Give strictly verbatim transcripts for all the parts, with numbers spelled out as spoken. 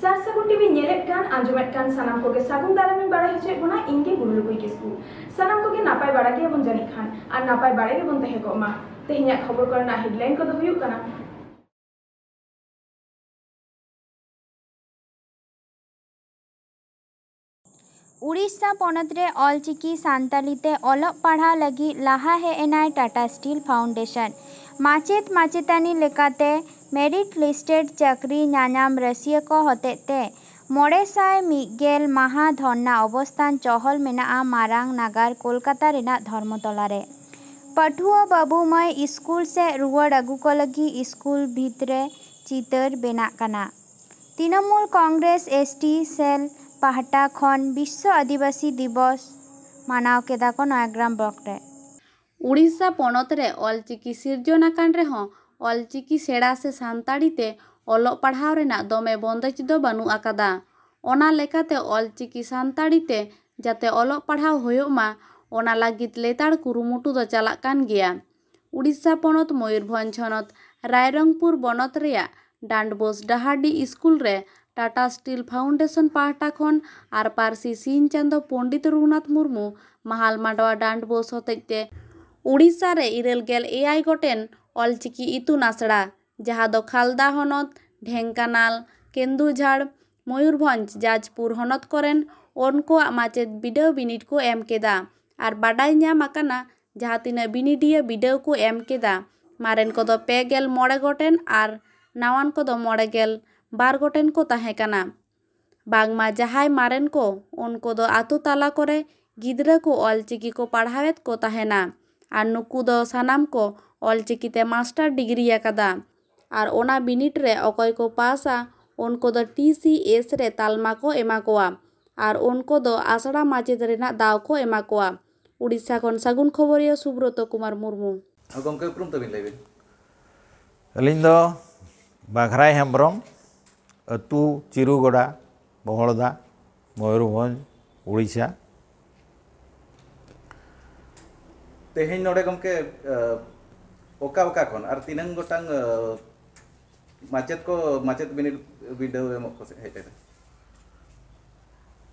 ᱥᱟᱨ ᱥᱟᱹᱜᱩᱱ ᱴᱤᱵᱷᱤ ᱧᱮᱞᱮᱫ ᱠᱟᱱ, ᱟᱸᱡᱚᱢᱮᱫ ᱠᱟᱱ ᱥᱟᱱᱟᱢ ᱠᱚᱜᱮ ᱥᱟᱹᱜᱩᱱ ᱫᱟᱨᱟᱢᱤᱧ ᱵᱟᱲᱟᱭ ᱦᱚᱪᱚᱭᱮᱫ ᱵᱚᱱᱟ, ᱤᱧ ᱜᱮ ᱜᱩᱨᱩ ᱞᱩᱠᱩᱭ ᱠᱤᱥᱠᱩ᱾ ᱥᱟᱱᱟᱢ ᱠᱚᱜᱮ ᱱᱟᱯᱟᱭ ᱵᱟᱲᱟ ᱜᱮᱭᱟᱵᱚᱱ ᱡᱟᱹᱱᱤᱡ ᱠᱷᱟᱱ, ᱟᱨ ᱱᱟᱯᱟᱭ ᱵᱟᱲᱟ ᱜᱮᱵᱚᱱ ᱛᱟᱦᱮᱸ ᱠᱚᱜ ᱢᱟ᱾ ᱛᱮᱦᱮᱧᱟᱜ ᱠᱷᱚᱵᱚᱨ ᱠᱚᱨᱮᱱᱟᱜ headline ᱠᱚᱫᱚ ᱦᱩᱭᱩᱜ ᱠᱟᱱᱟ᱾ ᱩᱲᱤᱥᱥᱟ ᱯᱚᱱᱚᱛ ᱨᱮ ᱚᱞᱪᱤᱠᱤ ᱥᱟᱱᱛᱟᱲᱤ ᱛᱮ ᱚᱞᱚᱜ ᱯᱟᱲᱦᱟᱣ ᱞᱟᱹᱜᱤᱫ ᱞᱟᱦᱟ ᱦᱮᱡ ᱮᱱᱟᱭ ᱴᱟᱴᱟ ᱥᱴᱤᱞ ᱯᱷᱟᱣᱩᱱᱰᱮᱥᱚᱱ᱾ ᱢᱟᱪᱮᱛ ᱢᱟᱪᱮᱛᱟᱹᱱᱤ ᱞᱮᱠᱟᱛᱮ merit listed ᱪᱟᱹᱠᱨᱤ ᱧᱟᱧᱟᱢ ᱨᱟᱹᱥᱤᱭᱟᱹ ᱠᱚ ᱦᱚᱛᱮᱡ ᱛᱮ ᱢᱚᱬᱮ ᱥᱟᱭ ᱢᱤᱫ ᱜᱮᱞ ᱢᱟᱦᱟ ᱫᱷᱚᱨᱱᱟ ᱚᱵᱚᱥᱛᱟᱱ ᱪᱚᱦᱚᱞ ᱢᱮᱱᱟᱜᱼᱟ ᱢᱟᱨᱟᱝ ᱱᱟᱜᱟᱨ ᱠᱳᱞᱠᱟᱛᱟ ᱨᱮᱱᱟᱜ ᱫᱷᱚᱨᱢᱚᱛᱚᱞᱟ ᱨᱮ᱾ ᱯᱟᱹᱴᱷᱩᱣᱟᱹ ᱵᱟᱹᱵᱩ ᱢᱟᱹᱭ ᱤᱥᱠᱩᱞ ᱥᱮᱫ ᱨᱩᱣᱟᱹᱲ ᱟᱹᱜᱩ ᱠᱚ ᱞᱟᱹᱜᱤᱫ ᱤᱥᱠᱩᱞ ᱵᱷᱤᱛ ᱨᱮ ᱪᱤᱛᱟᱹᱨ ᱵᱮᱱᱟᱜ ᱠᱟᱱᱟ᱾ ᱛᱨᱤᱱᱚᱢᱩᱞ ᱠᱚᱝᱜᱨᱮᱥ ST cell ᱯᱟᱦᱴᱟ ᱠᱷᱚᱱ ᱵᱤᱥᱥᱚ ᱟᱹᱫᱤᱵᱟᱹᱥᱤ ᱫᱤᱵᱚᱥ ᱢᱟᱱᱟᱣ ᱠᱮᱫᱟ ᱠᱚ ᱱᱚᱭᱟᱜᱨᱟᱢ ᱵᱞᱚᱠ ᱨᱮ᱾ ᱩᱲᱤᱥᱥᱟ ᱯᱚᱱᱚᱛ ᱨᱮ ᱚᱞᱪᱤᱠᱤ ᱥᱤᱨᱡᱚᱱ ᱟᱠᱟᱱ ᱨᱮᱦᱚᱸ ᱚᱞᱪᱤᱠᱤ ᱥᱮᱬᱟ ᱥᱮ ᱥᱟᱱᱛᱟᱲᱤ ᱛᱮ ᱚᱞᱚᱜ ᱯᱟᱲᱦᱟᱣ ᱨᱮᱱᱟᱜ ᱫᱚᱢᱮ ᱵᱚᱱᱫᱮᱡ ᱫᱚ ᱵᱟᱹᱱᱩᱜ ᱟᱠᱟᱫᱟ᱾ ᱚᱱᱟ ᱞᱮᱠᱟᱛᱮ ᱚᱞᱪᱤᱠᱤ ᱥᱟᱱᱛᱟᱲᱤ ᱛᱮ ᱡᱟᱛᱮ ᱚᱞᱚᱜ ᱯᱟᱲᱦᱟᱣ ᱦᱩᱭᱩᱜ ᱢᱟ, ᱚᱱᱟ ᱞᱟᱹᱜᱤᱫ ᱞᱮᱛᱟᱲ ᱠᱩᱨᱩᱢᱩᱴᱩ ᱫᱚ ᱪᱟᱞᱟᱜ ᱠᱟᱱ ᱜᱮᱭᱟ᱾ ᱩᱲᱤᱥᱥᱟ ᱯᱚᱱᱚᱛ ᱢᱚᱭᱩᱨᱵᱷᱚᱸᱡᱽ ᱦᱚᱱᱚᱛ ᱨᱟᱭᱨᱚᱝᱯᱩᱨ ᱵᱚᱱᱚᱛ ᱨᱮᱭᱟᱜ ᱰᱟᱱᱰᱵᱳᱥ ᱰᱟᱦᱟᱨᱰᱤ ᱤᱥᱠᱩᱞ ᱨᱮ ᱴᱟᱴᱟ ᱥᱴᱤᱞ ᱯᱷᱟᱣᱩᱱᱰᱮᱥᱚᱱ ᱯᱟᱦᱴᱟ ᱠᱷᱚᱱ ᱟᱨ ᱯᱟᱹᱨᱥᱤ ᱥᱤᱧ ᱪᱟᱸᱫᱚ ᱯᱚᱱᱰᱤᱛ ᱨᱚᱜᱷᱩᱱᱟᱛᱷ ᱢᱩᱨᱢᱩ ᱢᱟᱦᱟᱞ ᱢᱟᱰᱣᱟ ᱰᱟᱱᱰᱵᱳᱥ ᱦᱚᱛᱮᱡ ᱛᱮ ᱩᱲᱤᱥᱥᱟ ᱨᱮ ᱤᱨᱟᱹᱞ ᱜᱮᱞ ᱮᱭᱟᱭ ᱜᱚᱴᱮᱱ ᱚᱞᱪᱤᱠᱤ ᱤᱛᱩᱱ ᱟᱥᱲᱟ, ᱡᱟᱦᱟᱸ ᱫᱚ ᱠᱷᱟᱞᱫᱟ ᱦᱚᱱᱚᱛ, ᱰᱷᱮᱝᱠᱟᱱᱟᱞ, ᱠᱮᱱᱫᱩᱡᱷᱟᱲ, ᱢᱚᱭᱩᱨᱵᱷᱚᱸᱡᱽ, ᱡᱟᱡᱽᱯᱩᱨ ᱦᱚᱱᱚᱛ ᱠᱚᱨᱮᱱ ᱩᱱᱠᱩᱣᱟᱜ ᱢᱟᱪᱮᱫ ᱵᱤᱰᱟᱹᱣ ᱵᱤᱱᱤᱰ ᱠᱚ ᱮᱢ ᱠᱮᱫᱟ᱾ ᱟᱨ ᱵᱟᱰᱟᱭ ᱧᱟᱢ ᱟᱠᱟᱱᱟ, ᱡᱟᱦᱟᱸ ᱛᱤᱱᱟᱹᱜ ᱵᱤᱱᱤᱰᱤᱭᱟᱹ ᱵᱤᱰᱟᱹᱣ ᱠᱚ ᱮᱢ ᱠᱮᱫᱟ, ᱢᱟᱨᱮᱱ ᱠᱚᱫᱚ ᱯᱮ ᱜᱮᱞ ᱢᱚᱬᱮ ᱜᱚᱴᱮᱱ ᱟᱨ ᱱᱟᱣᱟᱱ ᱠᱚᱫᱚ ᱢᱚᱬᱮ ᱜᱮᱞ ᱵᱟᱨ ᱜᱚᱴᱮᱱ ᱠᱚ ᱛᱟᱦᱮᱸ ᱠᱟᱱᱟ᱾ ᱵᱟᱝᱢᱟ ᱡᱟᱦᱟᱸᱭ ᱢᱟᱨᱮᱱ ᱠᱚ, ᱩᱱᱠᱩ ᱫᱚ ᱟᱛᱳ ᱛᱟᱞᱟ ᱠᱚᱨᱮ ᱜᱤᱫᱽᱨᱟᱹ ᱠᱚ ᱚᱞᱪᱤᱠᱤ ᱠᱚ ᱯᱟᱲᱦᱟᱣᱮᱫ ᱠᱚ ᱛᱟᱦᱮᱱᱟ᱾ ᱟᱨ ᱱᱩᱠᱩ ᱫᱚ ᱥᱟᱱᱟᱢ ᱠᱚ ᱚᱞᱪᱤᱠᱤ ᱛᱮ ᱢᱟᱥᱴᱟᱨ ᱰᱤᱜᱽᱨᱤ ᱟᱠᱟᱫᱟ᱾ ᱟᱨ ᱚᱱᱟ ᱵᱤᱱᱤᱰ ᱨᱮ ᱚᱠᱚᱭ ᱠᱚ ᱯᱟᱥᱟ, ᱩᱱᱠᱩ ᱫᱚ TCS ᱨᱮ ᱛᱟᱞᱢᱟ ᱠᱚ ᱮᱢᱟ ᱠᱚᱣᱟ᱾ ᱟᱨ ᱩᱱᱠᱩ ᱫᱚ ᱟᱥᱲᱟ ᱢᱟᱪᱮᱫ ᱨᱮᱱᱟᱜ ᱫᱟᱣ ᱠᱚ ᱮᱢᱟ ᱠᱚᱣᱟ᱾ ᱩᱲᱤᱥᱥᱟ ᱠᱷᱚᱱ ᱥᱟᱹᱜᱩᱱ ᱠᱷᱚᱵᱚᱨᱤᱭᱟᱹ ᱥᱩᱵᱨᱚᱛᱚ ᱠᱩᱢᱟᱨ ᱢᱩᱨᱢᱩ᱾ ᱜᱚᱢᱠᱮ, ᱩᱯᱨᱩᱢ ᱛᱟᱹᱵᱤᱱ ᱞᱟᱹᱭ ᱵᱤᱱ᱾ ᱟᱹᱞᱤᱧ ᱫᱚ ᱵᱟᱜᱷᱨᱟᱭ ᱦᱮᱢᱵᱨᱚᱢ, ᱟᱹᱛᱩ ᱪᱤᱨᱩᱜᱚᱰᱟ, ᱵᱚᱦᱚᱲᱫᱟ, ᱢᱚᱭᱩᱨᱵᱷᱚᱸᱡᱽ, ᱩᱲᱤᱥᱥᱟ᱾ ᱛᱮᱦᱮᱧ ᱱᱚᱰᱮ ᱜᱚᱢᱠᱮ, ᱚᱠᱟ ᱚᱠᱟ ᱠᱷᱚᱱ ᱟᱨ ᱛᱤᱱᱟᱹᱝ ᱜᱚᱴᱟᱝ ᱢᱟᱪᱮᱫ ᱠᱚ ᱢᱟᱪᱮᱫ ᱵᱤᱱᱤᱰ ᱵᱤᱰᱟᱹᱣ ᱮᱢᱚᱜ ᱠᱚ ᱦᱮᱡ ᱞᱮᱱᱟ᱾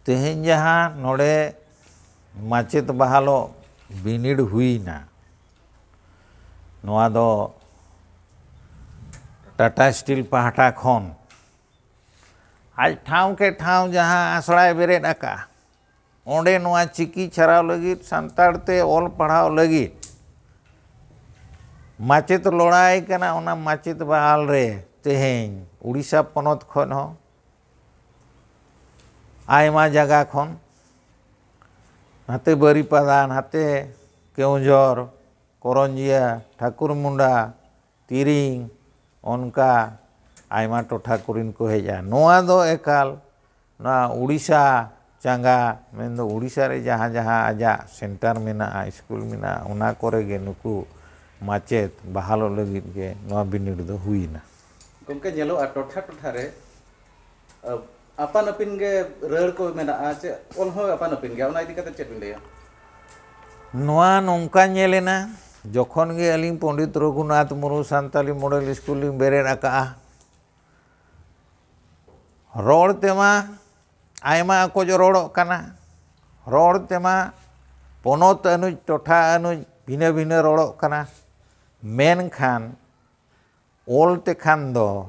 ᱛᱮᱦᱮᱧ ᱡᱟᱦᱟᱸ ᱱᱚᱰᱮ ᱢᱟᱪᱮᱛ ᱵᱟᱦᱟᱞᱚᱜ ᱵᱤᱱᱤᱰ ᱦᱩᱭᱱᱟ, ᱱᱚᱣᱟ ᱫᱚ ᱴᱟᱴᱟ ᱥᱴᱤᱞ ᱯᱟᱦᱴᱟ ᱠᱷᱚᱱ ᱟᱡ ᱴᱷᱟᱶ ᱠᱮ ᱴᱷᱟᱶ ᱡᱟᱦᱟᱸ ᱟᱥᱲᱟᱭ ᱵᱮᱨᱮᱫ ᱟᱠᱟᱫᱼᱟ, ᱚᱸᱰᱮ ᱱᱚᱣᱟ ᱪᱤᱠᱤ ᱪᱷᱟᱨᱟᱣ ᱞᱟᱹᱜᱤᱫ, ᱥᱟᱱᱛᱟᱲ ᱛᱮ ᱚᱞ ᱯᱟᱲᱦᱟᱣ ᱞᱟᱹᱜᱤᱫ ᱢᱟᱪᱮᱛ ᱞᱚᱲᱟᱭ ᱠᱟᱱᱟ᱾ ᱚᱱᱟ ᱢᱟᱪᱮᱛ ᱵᱟᱦᱟᱞ ᱨᱮ ᱛᱮᱦᱮᱧ ᱩᱲᱤᱥᱥᱟ ᱯᱚᱱᱚᱛ ᱠᱷᱚᱱ ᱦᱚᱸ, ᱟᱭᱢᱟ ᱡᱟᱭᱜᱟ ᱠᱷᱚᱱ, ᱱᱟᱛᱮ ᱵᱟᱹᱨᱤᱯᱟᱫᱟ, ᱱᱟᱛᱮ ᱠᱮᱣᱚᱱᱡᱷᱚᱨ, ᱠᱚᱨᱚᱧᱡᱤᱭᱟ, ᱴᱷᱟᱹᱠᱩᱨ ᱢᱩᱱᱰᱟ, ᱛᱤᱨᱤᱝ, ᱚᱱᱠᱟ ᱟᱭᱢᱟ ᱴᱚᱴᱷᱟ ᱠᱚᱨᱮᱱ ᱠᱚ ᱦᱮᱡᱼᱟ᱾ ᱱᱚᱣᱟ ᱫᱚ ᱮᱠᱟᱞ ᱱᱚᱣᱟ ᱩᱲᱤᱥᱥᱟ ᱪᱟᱸᱜᱟ, ᱢᱮᱱᱫᱚ ᱩᱲᱤᱥᱥᱟ ᱨᱮ ᱡᱟᱦᱟᱸ ᱡᱟᱦᱟᱸ ᱟᱡᱟᱜ ᱥᱮᱱᱴᱟᱨ ᱢᱮᱱᱟᱜᱼᱟ, ᱥᱠᱩᱞ ᱢᱮᱱᱟᱜᱼᱟ, ᱚᱱᱟ ᱠᱚᱨᱮ ᱜᱮ ᱱᱩᱠᱩ ᱢᱟᱪᱮᱛ ᱵᱟᱦᱟᱞᱚᱜ ᱞᱟᱹᱜᱤᱫ ᱜᱮ ᱱᱚᱣᱟ ᱵᱤᱱᱤᱰ ᱫᱚ ᱦᱩᱭᱮᱱᱟ᱾ ᱜᱚᱢᱠᱮ, ᱧᱮᱞᱚᱜᱼᱟ ᱴᱚᱴᱷᱟ ᱴᱚᱴᱷᱟ ᱨᱮ, ᱟᱹ, ᱟᱯᱟᱱ ᱟᱹᱯᱤᱱ ᱜᱮ ᱨᱟᱹᱲ ᱠᱚ ᱢᱮᱱᱟᱜᱼᱟ, ᱪᱮ ᱚᱞ ᱦᱚᱸ ᱟᱯᱟᱱ ᱟᱹᱯᱤᱱ ᱜᱮᱭᱟ? ᱚᱱᱟ ᱤᱫᱤ ᱠᱟᱛᱮ ᱪᱮᱫ ᱵᱤᱱ ᱞᱟᱹᱭᱟ? ᱱᱚᱣᱟ ᱱᱚᱝᱠᱟ ᱧᱮᱞᱮᱱᱟ, ᱡᱚᱠᱷᱚᱱ ᱜᱮ ᱟᱹᱞᱤᱧ ᱯᱚᱱᱰᱤᱛ ᱨᱚᱜᱷᱩᱱᱟᱛᱷ ᱢᱩᱨᱢᱩ ᱥᱟᱱᱛᱟᱞᱤ ᱢᱚᱰᱮᱞ ᱥᱠᱩᱞ ᱞᱤᱧ ᱵᱮᱨᱮᱫ ᱟᱠᱟᱫᱼᱟ, ᱨᱚᱲ ᱛᱮᱢᱟ ᱟᱭᱢᱟ ᱚᱠᱚᱡ ᱨᱚᱲᱚᱜ ᱠᱟᱱᱟ, ᱨᱚᱲ ᱛᱮᱢᱟ ᱯᱚᱱᱚᱛ ᱟᱹᱱᱩᱡ, ᱴᱚᱴᱷᱟ ᱟᱹᱱᱩᱡ, ᱵᱷᱤᱱᱟᱹ ᱵᱷᱤᱱᱟᱹ ᱨᱚᱲᱚᱜ ᱠᱟᱱᱟ, ᱢᱮᱱᱠᱷᱟᱱ ᱚᱞ ᱛᱮᱠᱷᱟᱱ ᱫᱚ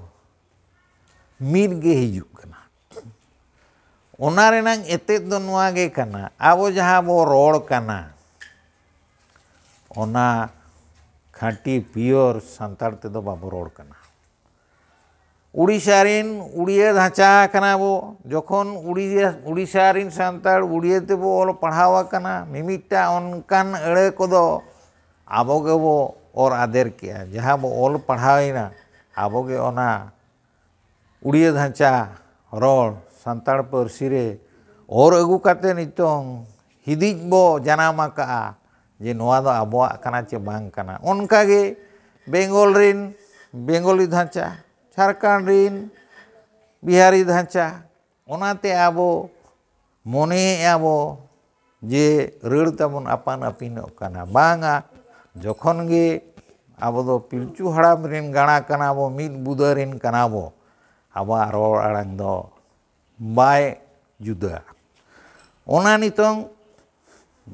ᱢᱤᱫ ᱜᱮ ᱦᱤᱡᱩᱜ ᱠᱟᱱᱟ᱾ ᱚᱱᱟ ᱨᱮᱱᱟᱜ ᱮᱛᱮᱫ ᱫᱚ ᱱᱚᱣᱟ ᱜᱮ ᱠᱟᱱᱟ, ᱟᱵᱚ ᱡᱟᱦᱟᱸ ᱵᱚ ᱨᱚᱲ ᱠᱟᱱᱟ, ᱚᱱᱟ ᱠᱷᱟᱹᱴᱤ ᱯᱤᱭᱳᱨ ᱥᱟᱱᱛᱟᱲ ᱛᱮᱫᱚ ᱵᱟᱵᱚ ᱨᱚᱲ ᱠᱟᱱᱟ᱾ ᱩᱲᱤᱥᱥᱟ ᱨᱮᱱ ᱩᱲᱤᱭᱟᱹ ᱫᱷᱟᱪᱟ ᱠᱟᱱᱟ ᱵᱚ, ᱡᱚᱠᱷᱚᱱ ᱩᱲᱤᱭᱟᱹ, ᱩᱲᱤᱥᱥᱟ ᱨᱮᱱ ᱥᱟᱱᱛᱟᱲ ᱩᱲᱤᱭᱟᱹ ᱛᱮᱵᱚ ᱚᱞ ᱯᱟᱲᱦᱟᱣ ᱟᱠᱟᱱᱟ, ᱢᱤᱢᱤᱫᱴᱟᱝ ᱚᱱᱠᱟᱱ ᱟᱹᱲᱟᱹ ᱠᱚᱫᱚ ᱟᱵᱚ ᱜᱮᱵᱚ ᱚᱨ ᱟᱫᱮᱨ ᱠᱮᱜᱼᱟ᱾ ᱡᱟᱦᱟᱸ ᱵᱚ ᱚᱞ ᱯᱟᱲᱦᱟᱣᱮᱱᱟ, ᱟᱵᱚ ᱜᱮ ᱚᱱᱟ ᱩᱲᱤᱭᱟᱹ ᱫᱷᱟᱪᱟ ᱨᱚᱲ ᱥᱟᱱᱛᱟᱲ ᱯᱟᱹᱨᱥᱤ ᱨᱮ ᱚᱨ ᱟᱹᱜᱩ ᱠᱟᱛᱮ ᱱᱤᱛᱚᱝ ᱦᱤᱫᱤᱡ ᱵᱚ ᱡᱟᱱᱟᱢ ᱟᱠᱟᱜᱼᱟ ᱡᱮ ᱱᱚᱣᱟ ᱫᱚ ᱟᱵᱚᱣᱟᱜ ᱠᱟᱱᱟ ᱪᱮ ᱵᱟᱝ ᱠᱟᱱᱟ᱾ ᱚᱱᱠᱟ ᱜᱮ ᱵᱮᱝᱜᱚᱞ ᱨᱤᱱ ᱵᱮᱝᱜᱚᱞᱤ ᱫᱷᱟᱪᱟ, ᱡᱷᱟᱲᱠᱷᱚᱸᱰ ᱨᱤᱱ ᱵᱤᱦᱟᱨᱤ ᱫᱷᱟᱪᱟ, ᱚᱱᱟᱛᱮ ᱟᱵᱚ ᱢᱚᱱᱮᱭᱮᱫᱼᱟ ᱵᱚ ᱡᱮ ᱨᱟᱹᱲ ᱛᱟᱵᱚᱱ ᱟᱯᱟᱱ ᱟᱹᱯᱤᱱᱚᱜ ᱠᱟᱱᱟ᱾ ᱵᱟᱝᱟ, ᱡᱚᱠᱷᱚᱱ ᱜᱮ ᱟᱵᱚ ᱫᱚ ᱯᱤᱞᱪᱩ ᱦᱟᱲᱟᱢ ᱨᱮᱱ ᱜᱟᱬᱟ ᱠᱟᱱᱟ ᱵᱚ, ᱢᱤᱫ ᱵᱩᱫᱟᱹ ᱨᱮᱱ ᱠᱟᱱᱟ ᱵᱚ, ᱟᱵᱚᱣᱟᱜ ᱨᱚᱲ ᱟᱲᱟᱝ ᱫᱚ ᱵᱟᱭ ᱡᱩᱫᱟᱹᱜᱼᱟ᱾ ᱚᱱᱟ ᱱᱤᱛᱚᱝ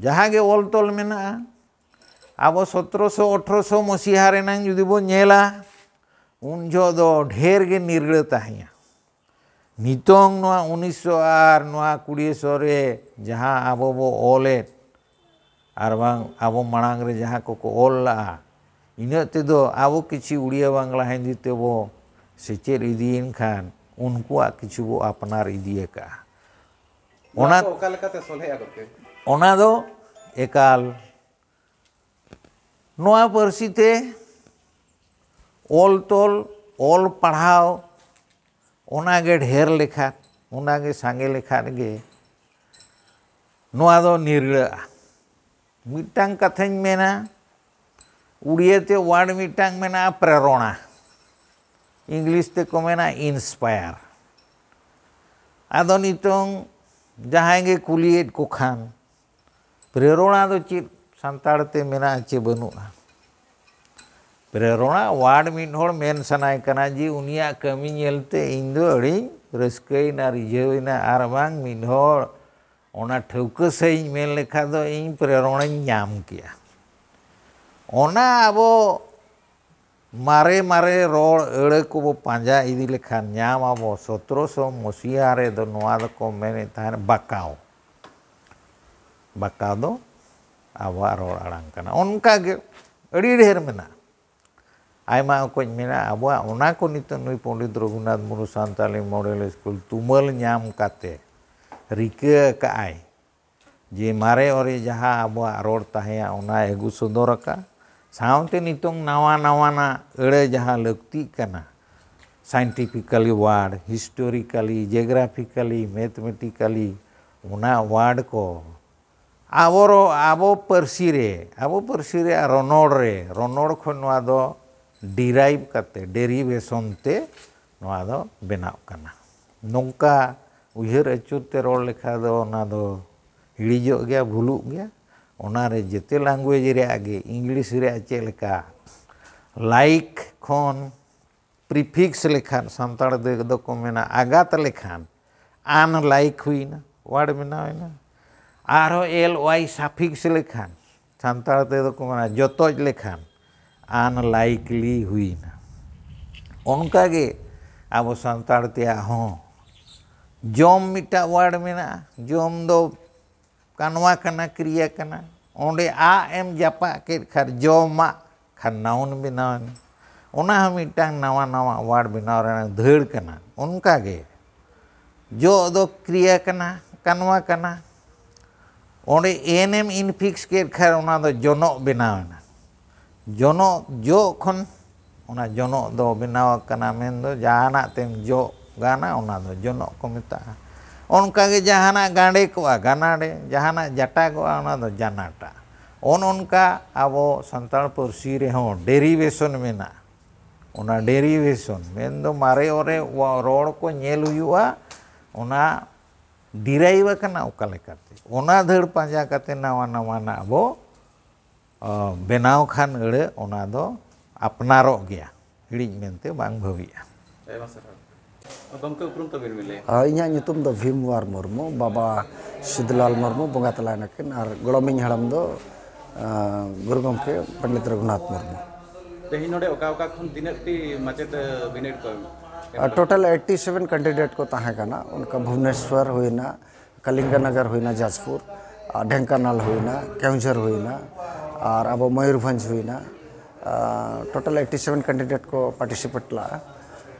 ᱡᱟᱦᱟᱸ ᱜᱮ ᱚᱞ ᱛᱚᱞ ᱢᱮᱱᱟᱜᱼᱟ, ᱟᱵᱚ ᱥᱚᱛᱨᱚᱥᱚ ᱟᱴᱷᱨᱚᱥᱚ ᱢᱚᱥᱤᱦᱟ ᱨᱮᱱᱟᱝ ᱡᱩᱫᱤ ᱵᱚᱱ ᱧᱮᱞᱟ, ᱩᱱ ᱡᱚᱦᱚᱜ ᱫᱚ ᱰᱷᱮᱨ ᱜᱮ ᱱᱤᱨᱲᱟᱹ ᱛᱟᱦᱮᱸᱭᱟ᱾ ᱱᱤᱛᱚᱝ ᱱᱚᱣᱟ ᱩᱱᱤᱥᱥᱚ ᱟᱨ ᱱᱚᱣᱟ ᱠᱩᱲᱤᱥᱚ ᱨᱮ ᱡᱟᱦᱟᱸ ᱟᱵᱚ ᱵᱚ ᱚᱞᱮᱫ, ᱟᱨ ᱵᱟᱝ ᱟᱵᱚ ᱢᱟᱲᱟᱝ ᱨᱮ ᱡᱟᱦᱟᱸ ᱠᱚᱠᱚ ᱚᱞ ᱞᱟᱜᱼᱟ, ᱤᱱᱟᱹᱜ ᱛᱮᱫᱚ ᱟᱵᱚ ᱠᱤᱪᱷᱤ ᱩᱲᱤᱭᱟ ᱵᱟᱝᱞᱟ ᱦᱤᱱᱫᱤ ᱛᱮᱵᱚ ᱥᱮᱪᱮᱫ ᱤᱫᱤᱭᱮᱱ ᱠᱷᱟᱱ ᱩᱱᱠᱩᱣᱟᱜ ᱠᱤᱪᱷᱩ ᱵᱚ ᱟᱯᱱᱟᱨ ᱤᱫᱤ ᱟᱠᱟᱫᱼᱟ᱾ ᱚᱱᱟ ᱚᱱᱟ ᱫᱚ ᱚᱠᱟ ᱞᱮᱠᱟᱛᱮ ᱥᱚᱞᱦᱮᱜᱼᱟ ᱜᱚᱢᱠᱮ? ᱚᱱᱟ ᱫᱚ ᱮᱠᱟᱞ ᱱᱚᱣᱟ ᱯᱟᱹᱨᱥᱤ ᱛᱮ ᱚᱞ ᱛᱚᱞ, ᱚᱞ ᱯᱟᱲᱦᱟᱣ, ᱚᱱᱟᱜᱮ ᱰᱷᱮᱨ ᱞᱮᱠᱷᱟᱱ, ᱚᱱᱟᱜᱮ ᱥᱟᱸᱜᱮ ᱞᱮᱠᱷᱟᱱ ᱜᱮ ᱱᱚᱣᱟ ᱫᱚ ᱱᱤᱨᱲᱟᱹᱜᱼᱟ᱾ ᱢᱤᱫᱴᱟᱝ ᱠᱟᱛᱷᱟᱧ ᱢᱮᱱᱟ, ᱩᱲᱤᱭᱟᱹ ᱛᱮ ᱣᱟᱨᱰ ᱢᱤᱫᱴᱟᱝ ᱢᱮᱱᱟᱜᱼᱟ, ᱯᱨᱮᱨᱚᱬᱟ᱾ ᱤᱝᱞᱤᱥ ᱛᱮᱠᱚ ᱢᱮᱱᱟ ᱤᱱᱥᱯᱟᱭᱟᱨ᱾ ᱟᱫᱚ ᱱᱤᱛᱚᱝ ᱡᱟᱦᱟᱸᱭ ᱜᱮ ᱠᱩᱞᱤᱭᱮᱫ ᱠᱚ ᱠᱷᱟᱱ, ᱯᱨᱮᱨᱚᱬᱟ ᱫᱚ ᱪᱮᱫ ᱥᱟᱱᱛᱟᱲ ᱛᱮ ᱢᱮᱱᱟᱜᱼᱟ ᱪᱮ ᱵᱟᱹᱱᱩᱜᱼᱟ? ᱯᱨᱮᱨᱚᱬᱟ ᱣᱟᱨᱰ ᱢᱤᱫ ᱦᱚᱲ ᱢᱮᱱ ᱥᱟᱱᱟᱭ ᱠᱟᱱᱟ ᱡᱮ ᱩᱱᱤᱭᱟᱜ ᱠᱟᱹᱢᱤ ᱧᱮᱞᱛᱮ ᱤᱧ ᱫᱚ ᱟᱹᱰᱤᱧ ᱨᱟᱹᱥᱠᱟᱹᱭᱮᱱᱟ, ᱨᱤᱡᱷᱟᱹᱣᱮᱱᱟ, ᱟᱨ ᱵᱟᱝ ᱢᱤᱫ ᱦᱚᱲ ᱚᱱᱟ ᱴᱷᱟᱹᱣᱠᱟᱹ ᱥᱟᱺᱦᱤᱡ ᱢᱮᱱ ᱞᱮᱠᱷᱟᱱ ᱫᱚ ᱤᱧ ᱯᱨᱮᱨᱚᱬᱟᱧ ᱧᱟᱢ ᱠᱮᱜᱼᱟ᱾ ᱚᱱᱟ ᱟᱵᱚ ᱢᱟᱨᱮ ᱢᱟᱨᱮ ᱨᱚᱲ ᱟᱹᱲᱟᱹ ᱠᱚᱵᱚ ᱯᱟᱸᱡᱟ ᱤᱫᱤ ᱞᱮᱠᱷᱟᱱ ᱧᱟᱢ ᱟᱵᱚ᱾ ᱥᱚᱛᱨᱚᱥᱚ ᱢᱚᱥᱤᱦᱟ ᱨᱮᱫᱚ ᱱᱚᱣᱟ ᱫᱚᱠᱚ ᱢᱮᱱᱮᱫ ᱛᱟᱦᱮᱸᱫ ᱵᱟᱠᱟᱣ᱾ ᱵᱟᱠᱟᱣ ᱫᱚ ᱟᱵᱚᱣᱟᱜ ᱨᱚᱲ ᱟᱲᱟᱝ ᱠᱟᱱᱟ᱾ ᱚᱱᱠᱟ ᱜᱮ ᱟᱹᱰᱤ ᱰᱷᱮᱨ ᱢᱮᱱᱟᱜᱼᱟ, ᱟᱭᱢᱟ ᱚᱠᱚᱡ ᱢᱮᱱᱟᱜᱼᱟ ᱟᱵᱚᱣᱟᱜ᱾ ᱚᱱᱟ ᱠᱚ ᱱᱤᱛᱚᱜ ᱱᱩᱭ ᱯᱚᱱᱰᱤᱛ ᱨᱚᱜᱷᱩᱱᱟᱛᱷ ᱢᱩᱨᱢᱩ ᱥᱟᱱᱛᱟᱞᱤ ᱢᱚᱰᱮᱞ ᱥᱠᱩᱞ ᱛᱩᱢᱟᱹᱞ ᱧᱟᱢ ᱠᱟᱛᱮ ᱨᱤᱠᱟᱹ ᱟᱠᱟᱫᱼᱟᱭ ᱡᱮ ᱢᱟᱨᱮ ᱚᱨᱮ ᱡᱟᱦᱟᱸ ᱟᱵᱚᱣᱟᱜ ᱨᱚᱲ ᱛᱟᱦᱮᱸᱭᱟ, ᱚᱱᱟᱭ ᱟᱹᱜᱩ ᱥᱚᱫᱚᱨ ᱟᱠᱟᱫ᱾ ᱥᱟᱶᱛᱮ ᱱᱤᱛᱚᱝ ᱱᱟᱣᱟ ᱱᱟᱣᱟᱱᱟᱜ ᱟᱹᱲᱟᱹ ᱡᱟᱦᱟᱸ ᱞᱟᱹᱠᱛᱤᱜ ᱠᱟᱱᱟ, scientifically word, historically, geographically, mathematically, ᱚᱱᱟ word ᱠᱚ ᱟᱵᱚ ᱨᱚ-, ᱟᱵᱚ ᱯᱟᱹᱨᱥᱤ ᱨᱮ, ᱟᱵᱚ ᱯᱟᱹᱨᱥᱤ ᱨᱮ ᱨᱚᱱᱚᱲ ᱨᱮ, ᱨᱚᱱᱚᱲ ᱠᱷᱚᱱ ᱱᱚᱣᱟ ᱫᱚ derive ᱠᱟᱛᱮ, derivation ᱛᱮ ᱱᱚᱣᱟ ᱫᱚ ᱵᱮᱱᱟᱜ ᱠᱟᱱᱟ᱾ ᱱᱚᱝᱠᱟ ᱩᱭᱦᱟᱹᱨ ᱟᱹᱪᱩᱨ ᱛᱮ ᱨᱚᱲ ᱞᱮᱠᱷᱟᱱ ᱫᱚ ᱚᱱᱟ ᱫᱚ ᱦᱤᱲᱤᱡᱚᱜ ᱜᱮᱭᱟ, ᱵᱷᱩᱞᱩᱜ ᱜᱮᱭᱟ᱾ ᱚᱱᱟ ᱨᱮ ᱡᱮᱛᱮ language ᱨᱮᱭᱟᱜ ᱜᱮ, English ᱨᱮᱭᱟᱜ ᱪᱮᱫ ᱞᱮᱠᱟ like ᱠᱷᱚᱱ prefix ᱞᱮᱠᱷᱟᱱ, ᱥᱟᱱᱛᱟᱲ ᱛᱮᱫᱚ ᱠᱚ ᱢᱮᱱᱟ ᱟᱜᱟᱛ ᱞᱮᱠᱷᱟᱱ, unlike ᱦᱩᱭᱱᱟ, word ᱵᱮᱱᱟᱣ ᱮᱱᱟ᱾ ᱟᱨᱦᱚᱸ ly suffix ᱞᱮᱠᱷᱟᱱ, ᱥᱟᱱᱛᱟᱲ ᱛᱮᱫᱚ ᱠᱚ ᱢᱮᱱᱟ ᱡᱚᱛᱚᱡ ᱞᱮᱠᱷᱟᱱ, unlikely ᱦᱩᱭᱱᱟ᱾ ᱚᱱᱠᱟᱜᱮ ᱟᱵᱚ ᱥᱟᱱᱛᱟᱲ ᱛᱮᱭᱟᱜ ᱦᱚᱸ ᱡᱚᱢ ᱢᱤᱫᱴᱟᱜ word ᱢᱮᱱᱟᱜᱼᱟ᱾ ᱡᱚᱢ ᱫᱚ ᱠᱟᱱᱣᱟ ᱠᱟᱱᱟ, ᱠᱨᱤᱭᱟ ᱠᱟᱱᱟ᱾ ᱚᱸᱰᱮ ᱟᱜ ᱮᱢ ᱡᱟᱯᱟᱜ ᱠᱮᱫ ᱠᱷᱟᱱ ᱡᱚᱢᱟᱜ ᱠᱷᱟᱱ noun ᱵᱮᱱᱟᱣ ᱮᱱᱟ᱾ ᱚᱱᱟ ᱦᱚᱸ ᱢᱤᱫᱴᱟᱝ ᱱᱟᱣᱟ ᱱᱟᱣᱟ word ᱵᱮᱱᱟᱣ ᱨᱮᱱᱟᱜ ᱫᱟᱹᱲ ᱠᱟᱱᱟ᱾ ᱚᱱᱠᱟᱜᱮ ᱡᱚᱜ ᱫᱚ ᱠᱨᱤᱭᱟ ᱠᱟᱱᱟ, ᱠᱟᱱᱣᱟ ᱠᱟᱱᱟ᱾ ᱚᱸᱰᱮ ᱮᱱ ᱮᱢ infix ᱠᱮᱫ ᱠᱷᱟᱱ ᱚᱱᱟ ᱫᱚ ᱡᱚᱱᱚᱜ ᱵᱮᱱᱟᱣ ᱮᱱᱟ᱾ ᱡᱚᱱᱚᱜ, ᱡᱚᱜ ᱠᱷᱚᱱ ᱚᱱᱟ ᱡᱚᱱᱚᱜ ᱫᱚ ᱵᱮᱱᱟᱣ ᱟᱠᱟᱱᱟ, ᱢᱮᱱᱫᱚ ᱡᱟᱦᱟᱱᱟᱜ ᱛᱮᱢ ᱡᱚᱜ ᱜᱟᱱᱟ, ᱚᱱᱟ ᱫᱚ ᱡᱚᱱᱚᱜ ᱠᱚ ᱢᱮᱛᱟᱜᱼᱟ᱾ ᱚᱱᱠᱟᱜᱮ ᱡᱟᱦᱟᱱᱟᱜ ᱜᱟᱸᱰᱮ ᱠᱚᱜᱼᱟ, ᱜᱟᱱᱟᱰᱮ, ᱡᱟᱦᱟᱱᱟᱜ ᱡᱟᱴᱟᱜᱚᱜᱼᱟ, ᱚᱱᱟ ᱫᱚ ᱡᱟᱱᱟᱴᱟ᱾ ᱚᱱ ᱚᱱᱠᱟ ᱟᱵᱚ ᱥᱟᱱᱛᱟᱲ ᱯᱟᱹᱨᱥᱤ ᱨᱮᱦᱚᱸ derivation ᱢᱮᱱᱟᱜᱼᱟ᱾ ᱚᱱᱟ derivation ᱢᱮᱱᱫᱚ ᱢᱟᱨᱮ ᱚᱨᱮ ᱨᱚᱲ ᱠᱚ ᱧᱮᱞ ᱦᱩᱭᱩᱜᱼᱟ, ᱚᱱᱟ derive ᱟᱠᱟᱱᱟ ᱚᱠᱟ ᱞᱮᱠᱟᱛᱮ, ᱚᱱᱟ ᱫᱟᱹᱲ ᱯᱟᱸᱡᱟ ᱠᱟᱛᱮ ᱱᱟᱣᱟ ᱱᱟᱣᱟᱱᱟᱜ ᱵᱚ ᱵᱮᱱᱟᱣ ᱠᱷᱟᱱ ᱟᱹᱲᱟᱹ ᱚᱱᱟ ᱫᱚ ᱟᱯᱱᱟᱨᱚᱜ ᱜᱮᱭᱟ, ᱦᱤᱲᱤᱧ ᱢᱮᱱᱛᱮ ᱵᱟᱝ ᱵᱷᱟᱹᱵᱤᱜᱼᱟ᱾ ᱟᱭᱢᱟ ᱥᱟᱨᱦᱟᱣ᱾ ᱜᱚᱢᱠᱮ, ᱩᱯᱨᱩᱢ ᱛᱟᱵᱤᱱ ᱵᱤᱱ ᱞᱟᱹᱭᱟ? ᱟᱨ ᱤᱧᱟᱹᱜ ᱧᱩᱛᱩᱢ ᱫᱚ ᱵᱷᱤᱢᱣᱟᱨ ᱢᱩᱨᱢᱩ, ᱵᱟᱵᱟ ᱥᱤᱫᱷᱩᱞᱟᱞ ᱢᱩᱨᱢᱩ ᱵᱚᱸᱜᱟ ᱛᱟᱞᱟᱭᱮᱱᱟᱠᱤᱱ, ᱟᱨ ᱜᱚᱲᱚᱢᱤᱧ ᱦᱟᱲᱟᱢ ᱫᱚ ᱜᱩᱨᱩ ᱜᱚᱢᱠᱮ ᱯᱚᱱᱰᱤᱛ ᱨᱚᱜᱷᱩᱱᱟᱛᱷ ᱢᱩᱨᱢᱩ᱾ ᱛᱮᱦᱮᱧ ᱱᱚᱰᱮ ᱚᱠᱟ ᱚᱠᱟ ᱠᱷᱚᱱ ᱛᱤᱱᱟᱹᱜ ᱴᱤ ᱢᱟᱪᱮᱛ ᱵᱤᱱᱤᱰ ᱠᱚ ᱮᱢ? ᱴᱳᱴᱟᱞ ᱮᱭᱤᱴᱴᱤ ᱥᱮᱵᱷᱮᱱ ᱠᱮᱱᱰᱤᱰᱮᱴ ᱠᱚ ᱛᱟᱦᱮᱸ ᱠᱟᱱᱟ᱾ ᱚᱱᱠᱟ ᱵᱷᱩᱵᱽᱱᱮᱥᱣᱚᱨ ᱦᱩᱭᱱᱟ, ᱠᱟᱞᱤᱝᱜᱟᱱᱚᱜᱚᱨ ᱦᱩᱭᱱᱟ, ᱡᱟᱡᱽᱯᱩᱨ, ᱟᱨ ᱰᱷᱮᱝᱠᱟᱱᱟᱞ ᱦᱩᱭᱱᱟ, ᱠᱮᱣᱡᱷᱚᱨ ᱦᱩᱭᱱᱟ, ᱟᱨ ᱟᱵᱚ ᱢᱚᱭᱩᱨᱵᱷᱚᱸᱡᱽ ᱦᱩᱭᱱᱟ᱾ ᱴᱳᱴᱟᱞ ᱮᱭᱤᱴᱴᱤ ᱥᱮᱵᱷᱮᱱ ᱠᱮᱱᱰᱤᱰᱮᱴ ᱠᱚ ᱯᱟᱨᱴᱤᱥᱤᱯᱮᱴ ᱞᱟᱜᱼᱟ᱾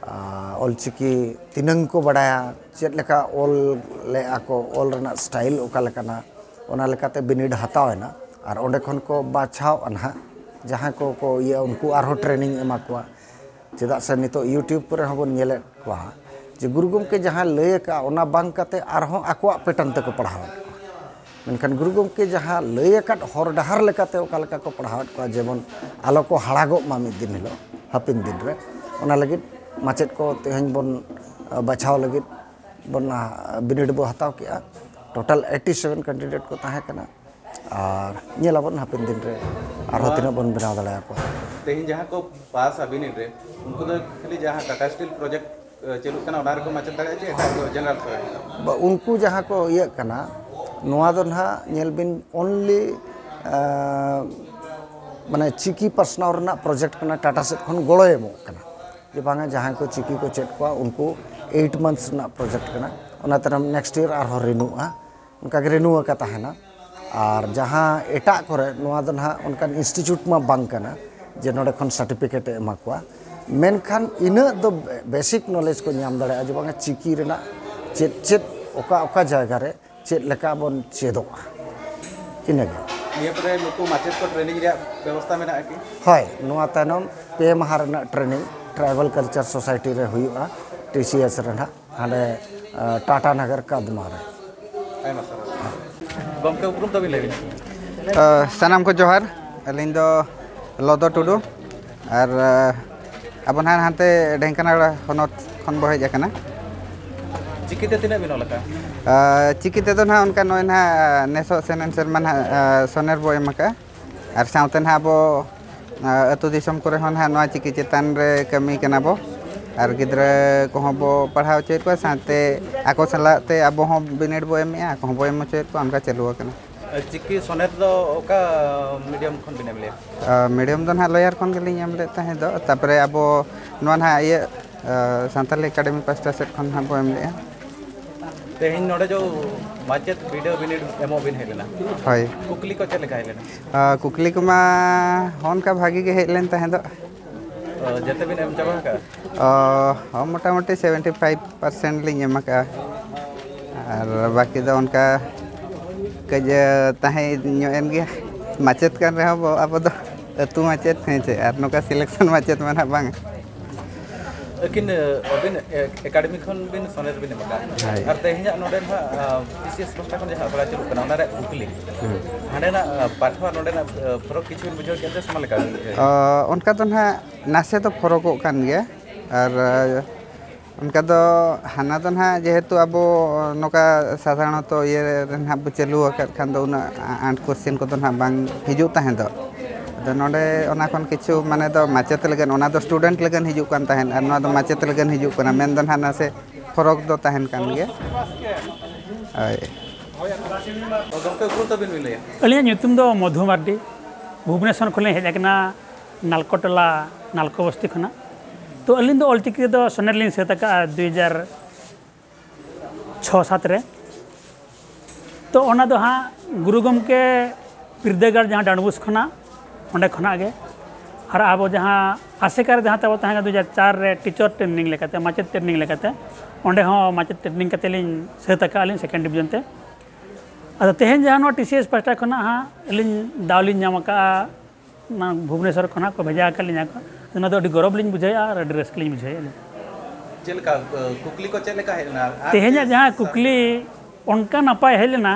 ᱚᱞᱪᱤᱠᱤ ᱛᱤᱱᱟᱹᱝ ᱠᱚ ᱵᱟᱲᱟᱭᱟ, ᱪᱮᱫ ᱞᱮᱠᱟ ᱚᱞ ᱞᱮᱜᱼᱟ ᱠᱚ, ᱚᱞ ᱨᱮᱱᱟᱜ ᱥᱴᱟᱭᱤᱞ ᱚᱠᱟ ᱞᱮᱠᱟᱱᱟ, ᱚᱱᱟ ᱞᱮᱠᱟᱛᱮ ᱵᱤᱱᱤᱰ ᱦᱟᱛᱟᱣ ᱮᱱᱟ᱾ ᱟᱨ ᱚᱸᱰᱮ ᱠᱷᱚᱱ ᱠᱚ ᱵᱟᱪᱷᱟᱣ ᱱᱟᱦᱟᱜ, ᱡᱟᱦᱟᱸᱭ ᱠᱚ ᱠᱚ ᱤᱭᱟᱹ, ᱩᱱᱠᱩ ᱟᱨᱦᱚᱸ ᱴᱨᱮᱱᱤᱝ ᱮᱢᱟ ᱠᱚᱣᱟ᱾ ᱪᱮᱫᱟᱜ ᱥᱮ ᱱᱤᱛᱚᱜ YouTube ᱠᱚᱨᱮ ᱦᱚᱸᱵᱚᱱ ᱧᱮᱞᱮᱫ ᱠᱚᱣᱟ ᱡᱮ ᱜᱩᱨᱩ ᱜᱚᱢᱠᱮ ᱡᱟᱦᱟᱸ ᱞᱟᱹᱭ ᱟᱠᱟᱫᱼᱟ, ᱚᱱᱟ ᱵᱟᱝ ᱠᱟᱛᱮ ᱟᱨᱦᱚᱸ ᱟᱠᱚᱣᱟᱜ ᱯᱮᱴᱟᱨᱱ ᱛᱮᱠᱚ ᱯᱟᱲᱦᱟᱣᱮᱫ ᱠᱚᱣᱟ᱾ ᱢᱮᱱᱠᱷᱟᱱ ᱜᱩᱨᱩ ᱜᱚᱢᱠᱮ ᱡᱟᱦᱟᱸ ᱞᱟᱹᱭ ᱟᱠᱟᱫ ᱦᱚᱨ ᱰᱟᱦᱟᱨ ᱞᱮᱠᱟᱛᱮ ᱚᱠᱟ ᱞᱮᱠᱟ ᱠᱚ ᱯᱟᱲᱦᱟᱣᱮᱫ ᱠᱚᱣᱟ, ᱡᱮᱢᱚᱱ ᱟᱞᱚ ᱠᱚ ᱦᱟᱲᱟᱜᱚᱜ ᱢᱟ ᱢᱤᱫ ᱫᱤᱱ ᱦᱤᱞᱳᱜ, ᱦᱟᱯᱮᱱ ᱫᱤᱱ ᱨᱮ, ᱚᱱᱟ ᱞᱟᱹᱜᱤᱫ ᱢᱟᱪᱮᱫ ᱠᱚ ᱛᱮᱦᱮᱧ ᱵᱚᱱ ᱵᱟᱪᱷᱟᱣ ᱞᱟᱹᱜᱤᱫ ᱵᱚᱱ ᱵᱤᱱᱤᱰ ᱵᱚ ᱦᱟᱛᱟᱣ ᱠᱮᱜᱼᱟ᱾ ᱴᱳᱴᱟᱞ ᱮᱭᱤᱴᱴᱤ ᱥᱮᱵᱷᱮᱱ ᱠᱮᱱᱰᱤᱰᱮᱴ ᱠᱚ ᱛᱟᱦᱮᱸ ᱠᱟᱱᱟ᱾ ᱟᱨ ᱧᱮᱞ ᱟᱵᱚᱱ ᱦᱟᱯᱮᱱ ᱫᱤᱱ ᱨᱮ ᱟᱨᱦᱚᱸ ᱛᱤᱱᱟᱹᱜ ᱵᱚᱱ ᱵᱮᱱᱟᱣ ᱫᱟᱲᱮᱭᱟᱠᱚᱣᱟ᱾ ᱛᱮᱦᱮᱧ ᱡᱟᱦᱟᱸ ᱠᱚ ᱯᱟᱥᱟ ᱵᱤᱱᱤᱰ ᱨᱮ, ᱩᱱᱠᱩ ᱫᱚ ᱠᱷᱟᱹᱞᱤ ᱡᱟᱦᱟᱸ ᱴᱟᱴᱟ ᱥᱴᱤᱞ ᱯᱨᱚᱡᱮᱠᱴ ᱪᱟᱹᱞᱩᱜ ᱠᱟᱱᱟ, ᱚᱱᱟ ᱨᱮᱠᱚ ᱢᱟᱪᱮᱫ ᱫᱟᱲᱮᱭᱟᱜᱼᱟ ᱪᱮ ᱮᱴᱟᱜ ᱠᱚ ᱡᱮᱱᱟᱨᱮᱞ ᱠᱚᱨᱮ? ᱵᱟ, ᱩᱱᱠᱩ ᱡᱟᱦᱟᱸ ᱠᱚ ᱤᱭᱟᱹᱜ ᱠᱟᱱᱟ, ᱱᱚᱣᱟ ᱫᱚ ᱱᱟᱦᱟᱜ ᱧᱮᱞ ᱵᱤᱱ, only ᱢᱟᱱᱮ ᱪᱤᱠᱤ ᱯᱟᱥᱱᱟᱣ ᱨᱮᱱᱟᱜ ᱯᱨᱚᱡᱮᱠᱴ ᱠᱟᱱᱟ, ᱴᱟᱴᱟ ᱥᱮᱫ ᱠᱷᱚᱱ ᱜᱚᱲᱚᱭ ᱮᱢᱚᱜ ᱠᱟᱱᱟ ᱡᱮ ᱵᱟᱝᱟ ᱡᱟᱦᱟᱸᱭ ᱠᱚ ᱪᱤᱠᱤ ᱠᱚ ᱪᱮᱫ ᱠᱚᱣᱟ, ᱩᱱᱠᱩ ᱮᱭᱤᱴ ᱢᱟᱱᱛᱷᱥ ᱨᱮᱱᱟᱜ ᱯᱨᱚᱡᱮᱠᱴ ᱠᱟᱱᱟ᱾ ᱚᱱᱟ ᱛᱟᱭᱱᱚᱢ ᱱᱮᱠᱥᱴ ᱤᱭᱟᱨ ᱟᱨᱦᱚᱸ ᱨᱤᱱᱩᱜᱼᱟ, ᱚᱱᱠᱟ ᱜᱮ ᱨᱤᱱᱩ ᱟᱠᱟ ᱛᱟᱦᱮᱱᱟ᱾ ᱟᱨ ᱡᱟᱦᱟᱸ ᱮᱴᱟᱜ ᱠᱚᱨᱮ, ᱱᱚᱣᱟ ᱫᱚ ᱱᱟᱦᱟᱜ ᱚᱱᱠᱟᱱ ᱤᱱᱥᱴᱤᱴᱭᱩᱴ ᱢᱟ ᱵᱟᱝ ᱠᱟᱱᱟ ᱡᱮ ᱱᱚᱰᱮ ᱠᱷᱚᱱ ᱥᱟᱨᱴᱤᱯᱷᱤᱠᱮᱴ ᱮ ᱮᱢᱟ ᱠᱚᱣᱟ, ᱢᱮᱱᱠᱷᱟᱱ ᱤᱱᱟᱹᱜ ᱫᱚ ᱵᱮᱥᱤᱠ ᱱᱚᱞᱮᱡᱽ ᱠᱚ ᱧᱟᱢ ᱫᱟᱲᱮᱭᱟᱜᱼᱟ ᱡᱮ ᱵᱟᱝᱟ ᱪᱤᱠᱤ ᱨᱮᱱᱟᱜ ᱪᱮᱫ ᱪᱮᱫ, ᱚᱠᱟ ᱚᱠᱟ ᱡᱟᱭᱜᱟ ᱨᱮ ᱪᱮᱫ ᱞᱮᱠᱟ ᱵᱚᱱ ᱪᱮᱫᱚᱜᱼᱟ, ᱤᱱᱟᱹᱜᱮ᱾ ᱱᱤᱭᱟᱹ ᱯᱚᱨᱮ ᱱᱩᱠᱩ ᱢᱟᱪᱮᱫ ᱠᱚ ᱴᱨᱮᱱᱤᱝ ᱨᱮᱭᱟᱜ ᱵᱮᱵᱚᱥᱛᱟ ᱢᱮᱱᱟᱜᱼᱟ ᱠᱤ? ᱦᱳᱭ, ᱱᱚᱣᱟ ᱛᱟᱭᱱᱚᱢ ᱯᱮ ᱢᱟᱦᱟ ᱨᱮᱱᱟᱜ ᱴᱨᱮᱱᱤᱝ ᱴᱨᱟᱭᱵᱟᱞ ᱠᱟᱞᱪᱟᱨ ᱥᱳᱥᱟᱭᱴᱤ ᱨᱮ ᱦᱩᱭᱩᱜᱼᱟ, ᱴᱤ ᱥᱤ ᱮᱥ ᱨᱮ ᱱᱟᱦᱟᱜ, ᱦᱟᱸᱰᱮ ᱴᱟᱴᱟ ᱱᱟᱜᱟᱨ ᱠᱟᱫᱢᱟ ᱨᱮ᱾ ᱟᱭᱢᱟ ᱥᱟᱨᱦᱟᱣ᱾ ᱜᱚᱢᱠᱮ, ᱩᱯᱨᱩᱢ ᱛᱟᱵᱤᱱ ᱞᱟᱹᱭ ᱵᱤᱱ᱾ ᱥᱟᱱᱟᱢ ᱠᱚ ᱡᱚᱦᱟᱨ᱾ ᱟᱹᱞᱤᱧ ᱫᱚ ᱞᱚᱫᱚ ᱴᱩᱰᱩ, ᱟᱨ ᱟᱵᱚ ᱱᱟᱦᱟᱜ ᱦᱟᱱᱛᱮ ᱰᱷᱮᱝᱠᱟᱱᱟᱲ ᱦᱚᱱᱚᱛ ᱠᱷᱚᱱ ᱵᱚ ᱦᱮᱡ ᱟᱠᱟᱱᱟ᱾ ᱪᱤᱠᱤᱛᱮ ᱛᱤᱱᱟᱹᱜ ᱵᱤᱱ ᱚᱞ ᱟᱠᱟᱫᱼᱟ? ᱪᱤᱠᱤ ᱛᱮᱫᱚ ᱱᱟᱦᱟᱜ ᱚᱱᱠᱟ ᱱᱚᱜᱼᱚᱭ ᱱᱟᱦᱟᱜ ᱱᱮᱥᱚᱜ ᱥᱮᱱᱮᱱ ᱥᱮᱨᱢᱟ ᱱᱟᱦᱟᱜ ᱥᱚᱱᱮᱨ ᱵᱚ ᱮᱢ ᱟᱠᱟᱫᱼᱟ, ᱟᱨ ᱥᱟᱶᱛᱮ ᱱᱟᱦᱟᱜ ᱟᱵᱚ ᱟᱹᱛᱩ ᱫᱤᱥᱚᱢ ᱠᱚᱨᱮ ᱦᱚᱸ ᱱᱟᱦᱟᱜ ᱱᱚᱣᱟ ᱪᱤᱠᱤ ᱪᱮᱛᱟᱱ ᱨᱮ ᱠᱟᱹᱢᱤ ᱠᱟᱱᱟ ᱵᱚ, ᱟᱨ ᱜᱤᱫᱽᱨᱟᱹ ᱠᱚᱦᱚᱸ ᱵᱚ ᱯᱟᱲᱦᱟᱣ ᱦᱚᱪᱚᱭᱮᱫ ᱠᱚᱣᱟ, ᱥᱟᱶᱛᱮ ᱟᱠᱚ ᱥᱟᱞᱟᱜ ᱛᱮ ᱟᱵᱚ ᱦᱚᱸ ᱵᱤᱱᱤᱰ ᱵᱚ ᱮᱢᱮᱫᱼᱟ, ᱟᱠᱚ ᱦᱚᱸ ᱵᱚ ᱮᱢ ᱦᱚᱪᱚᱭᱮᱫ ᱠᱚᱣᱟ, ᱚᱱᱠᱟ ᱪᱟᱹᱞᱩ ᱟᱠᱟᱱᱟ᱾ ᱪᱤᱠᱤ ᱥᱚᱱᱮᱨ ᱫᱚ ᱚᱠᱟ ᱢᱤᱰᱤᱭᱟᱢ ᱠᱷᱚᱱ ᱵᱤᱱ ᱮᱢ ᱞᱮᱫᱼᱟ? ᱢᱤᱰᱤᱭᱟᱢ ᱫᱚ ᱱᱟᱦᱟᱜ ᱞᱚᱭᱟᱨ ᱠᱷᱚᱱ ᱜᱮᱞᱤᱧ ᱮᱢ ᱞᱮᱫ ᱛᱟᱦᱮᱸ ᱫᱚ, ᱛᱟᱨᱯᱚᱨᱮ ᱟᱵᱚ ᱱᱚᱣᱟ ᱱᱟᱦᱟᱜ ᱤᱭᱟᱹ ᱥᱟᱱᱛᱟᱞᱤ ᱮᱠᱟᱰᱮᱢᱤ ᱯᱟᱥᱴᱟ ᱥᱮᱫ ᱠᱷᱚᱱ ᱱᱟᱦᱟᱜ ᱵᱚ ᱮᱢ ᱞᱮᱫᱼᱟ᱾ ᱛᱮᱦᱮᱧ ᱱᱚᱰᱮ ᱡᱚ ᱢᱟᱪᱮᱫ ᱵᱤᱰᱟᱹᱣ ᱵᱤᱱᱤᱰ ᱮᱢᱚᱜ ᱵᱤᱱ ᱦᱮᱡ ᱞᱮᱱᱟ᱾ ᱦᱳᱭ᱾ ᱠᱩᱠᱞᱤ ᱠᱚ ᱪᱮᱫ ᱞᱮᱠᱟ ᱦᱮᱡ ᱞᱮᱱᱟ? ᱠᱩᱠᱞᱤ ᱠᱚᱢᱟ ᱚᱱᱠᱟ ᱵᱷᱟᱜᱤ ᱜᱮ ᱦᱮᱡ ᱞᱮᱱ ᱛᱟᱦᱮᱸ ᱫᱚ᱾ ᱡᱚᱛᱚ ᱵᱤᱱ ᱮᱢ ᱪᱟᱵᱟ ᱟᱠᱟᱫᱼᱟ? ᱦᱚᱸ, ᱢᱚᱴᱟᱢᱩᱴᱤ ᱥᱮᱵᱷᱮᱱᱴᱤ ᱯᱷᱟᱭᱤᱵᱷ ᱯᱟᱨᱥᱮᱱᱴ ᱞᱤᱧ ᱮᱢ ᱟᱠᱟᱫᱼᱟ, ᱟᱨ ᱵᱟᱹᱠᱤ ᱫᱚ ᱚᱱᱠᱟ ᱠᱟᱹᱡ ᱛᱟᱦᱮᱸ ᱧᱚᱜ ᱮᱱ ᱜᱮᱭᱟ᱾ ᱢᱟᱪᱮᱫ ᱠᱟᱱ ᱨᱮᱦᱚᱸ ᱵᱚ, ᱟᱵᱚ ᱫᱚ ᱟᱹᱛᱩ ᱢᱟᱪᱮᱫ, ᱦᱮᱸ ᱪᱮ, ᱟᱨ ᱱᱚᱝᱠᱟ ᱥᱤᱞᱮᱠᱥᱚᱱ ᱢᱟᱪᱮᱫ ᱢᱟ ᱱᱟᱦᱟᱜ ᱵᱟᱝ᱾ ᱟᱹᱠᱤᱱ, ᱟᱹᱵᱤᱱ ᱮᱠᱟᱰᱮᱢᱤ ᱠᱷᱚᱱ ᱵᱤᱱ ᱥᱚᱱᱮᱨ ᱵᱤᱱ ᱮᱢ ᱟᱠᱟᱫᱼᱟ᱾ ᱦᱳᱭ᱾ ᱟᱨ ᱛᱮᱦᱮᱧᱟᱜ ᱱᱚᱰᱮ ᱱᱟᱦᱟᱜ ᱴᱤ ᱥᱤ ᱮᱥ ᱯᱟᱥᱴᱟ ᱠᱷᱚᱱ ᱡᱟᱦᱟᱸ ᱟᱥᱲᱟ ᱪᱟᱹᱞᱩᱜ ᱠᱟᱱᱟ, ᱚᱱᱟ ᱨᱮᱭᱟᱜ ᱠᱩᱠᱞᱤ᱾ ᱦᱩᱸ᱾ ᱦᱟᱸᱰᱮᱱᱟᱜ ᱯᱟᱴᱷ ᱟᱨ ᱱᱚᱰᱮᱱᱟᱜ ᱯᱷᱟᱨᱟᱠ ᱠᱤᱪᱷᱩ ᱵᱤᱱ ᱵᱩᱡᱷᱟᱹᱣ ᱠᱮᱫ ᱛᱮ ᱥᱮ ᱢᱟ ᱞᱮᱠᱟ ᱵᱤᱱ ᱵᱩᱡᱷᱟᱹᱣ? ᱚᱱᱠᱟ ᱫᱚ ᱱᱟᱦᱟᱜ ᱱᱟᱥᱮ ᱫᱚ ᱯᱷᱚᱨᱚᱠᱚᱜ ᱠᱟᱱ ᱜᱮᱭᱟ, ᱟᱨ ᱚᱱᱠᱟ ᱫᱚ ᱦᱟᱱᱟ ᱫᱚ ᱱᱟᱦᱟᱜ ᱡᱮᱦᱮᱛᱩ ᱟᱵᱚ ᱱᱚᱝᱠᱟ ᱥᱟᱫᱷᱟᱨᱚᱱᱚᱛᱚ ᱤᱭᱟᱹ ᱨᱮ ᱱᱟᱦᱟᱜ ᱵᱚ ᱪᱟᱹᱞᱩ ᱟᱠᱟᱫ ᱠᱷᱟᱱ ᱫᱚ ᱩᱱᱟᱹᱜ ᱟᱸᱴ ᱠᱚᱥᱪᱮᱱ ᱠᱚᱫᱚ ᱱᱟᱦᱟᱜ ᱵᱟᱝ ᱦᱤᱡᱩᱜ ᱛᱟᱦᱮᱸ ᱫᱚ᱾ ᱟᱫᱚ ᱱᱚᱰᱮ ᱚᱱᱟ ᱠᱷᱚᱱ ᱠᱤᱪᱷᱩ ᱢᱟᱱᱮ ᱫᱚ ᱢᱟᱪᱮᱛ ᱞᱟᱹᱜᱤᱫ, ᱚᱱᱟ ᱫᱚ ᱥᱴᱩᱰᱮᱱᱴ ᱞᱟᱹᱜᱤᱫ ᱦᱤᱡᱩᱜ ᱠᱟᱱ ᱛᱟᱦᱮᱸᱫ, ᱟᱨ ᱱᱚᱣᱟ ᱫᱚ ᱢᱟᱪᱮᱛ ᱞᱟᱹᱜᱤᱫ ᱦᱤᱡᱩᱜ ᱠᱟᱱᱟ, ᱢᱮᱱ ᱫᱚ ᱱᱟᱦᱟᱜ ᱱᱟᱥᱮ ᱯᱷᱚᱨᱚᱠ ᱫᱚ ᱛᱟᱦᱮᱱ ᱠᱟᱱ ᱜᱮᱭᱟ᱾ ᱦᱳᱭ᱾ ᱜᱚᱢᱠᱮ, ᱩᱯᱨᱩᱢ ᱛᱟᱵᱤᱱ ᱵᱤᱱ ᱞᱟᱹᱭᱟ? ᱟᱹᱞᱤᱧᱟᱜ ᱧᱩᱛᱩᱢ ᱫᱚ ᱢᱚᱫᱷᱩ ᱢᱟᱨᱰᱤ᱾ ᱵᱷᱩᱵᱽᱱᱮᱥᱚᱨ ᱠᱷᱚᱱᱞᱤᱧ ᱦᱮᱡ ᱟᱠᱟᱱᱟ, ᱱᱟᱞᱠᱳ ᱴᱚᱞᱟ, ᱱᱟᱞᱠᱳ ᱵᱚᱥᱛᱤ ᱠᱷᱚᱱᱟᱜ᱾ ᱛᱚ, ᱟᱹᱞᱤᱧ ᱫᱚ ᱚᱞᱪᱤᱠᱤ ᱨᱮᱫᱚ ᱥᱚᱱᱮᱨ ᱞᱤᱧ ᱥᱟᱹᱛ ᱟᱠᱟᱫᱼᱟ ᱫᱩᱭ ᱦᱟᱡᱟᱨ ᱪᱷᱚ ᱥᱟᱛ ᱨᱮ᱾ ᱛᱚ, ᱚᱱᱟ ᱫᱚ ᱦᱟᱸᱜ ᱜᱩᱨᱩ ᱜᱚᱢᱠᱮ ᱵᱤᱨᱫᱟᱹᱜᱟᱲ, ᱡᱟᱦᱟᱸ ᱰᱟᱸᱰᱵᱩᱥ ᱠᱷᱚᱱᱟᱜ, ᱚᱸᱰᱮ ᱠᱷᱚᱱᱟᱜ ᱜᱮ᱾ ᱟᱨ ᱟᱵᱚ ᱡᱟᱦᱟᱸ ᱟᱥᱮᱠᱟ ᱨᱮ ᱡᱟᱦᱟᱸ ᱛᱟᱵᱚ ᱛᱟᱦᱮᱸ ᱠᱟᱱᱟ ᱫᱩ ᱦᱟᱡᱟᱨ ᱪᱟᱨ ᱨᱮ, ᱴᱤᱪᱟᱨ ᱴᱨᱮᱱᱤᱝ ᱞᱮᱠᱟᱛᱮ, ᱢᱟᱪᱮᱫ ᱴᱨᱮᱱᱤᱝ ᱞᱮᱠᱟᱛᱮ, ᱚᱸᱰᱮ ᱦᱚᱸ ᱢᱟᱪᱮᱫ ᱴᱨᱮᱱᱤᱝ ᱠᱟᱛᱮ ᱞᱤᱧ ᱥᱟᱹᱛ ᱟᱠᱟᱫᱼᱟ ᱞᱤᱧ ᱥᱮᱠᱮᱱᱰ ᱰᱤᱵᱷᱤᱡᱚᱱ ᱛᱮ᱾ ᱟᱫᱚ ᱛᱮᱦᱮᱧ ᱡᱟᱦᱟᱸ ᱱᱚᱣᱟ ᱴᱤ ᱥᱤ ᱮᱥ ᱯᱟᱦᱴᱟ ᱠᱷᱚᱱᱟᱜ ᱦᱟᱸᱜ ᱟᱹᱞᱤᱧ ᱫᱟᱣ ᱞᱤᱧ ᱧᱟᱢ ᱟᱠᱟᱫᱼᱟ, ᱚᱱᱟ ᱵᱷᱩᱵᱽᱱᱮᱥᱚᱨ ᱠᱷᱚᱱᱟᱜ ᱠᱚ ᱵᱷᱮᱡᱟ ᱟᱠᱟᱫ ᱞᱤᱧᱟ ᱠᱚ, ᱚᱱᱟ ᱫᱚ ᱟᱹᱰᱤ ᱜᱚᱨᱚᱵᱽ ᱞᱤᱧ ᱵᱩᱡᱷᱟᱹᱣᱮᱫᱼᱟ ᱟᱨ ᱟᱹᱰᱤ ᱨᱟᱹᱥᱠᱟᱹ ᱞᱤᱧ ᱵᱩᱡᱷᱟᱹᱣᱮᱫᱼᱟ ᱞᱤᱧ᱾ ᱪᱮᱫ ᱞᱮᱠᱟ, ᱠᱩᱠᱞᱤ ᱠᱚ ᱪᱮᱫ ᱞᱮᱠᱟ ᱦᱮᱡ ᱞᱮᱱᱟ? ᱟᱨ ᱛᱮᱦᱮᱧᱟᱜ ᱪᱮᱫ ᱡᱟᱦᱟᱸ ᱠᱩᱠᱞᱤ ᱚᱱᱠᱟ ᱱᱟᱯᱟᱭ ᱦᱮᱡ ᱞᱮᱱᱟ,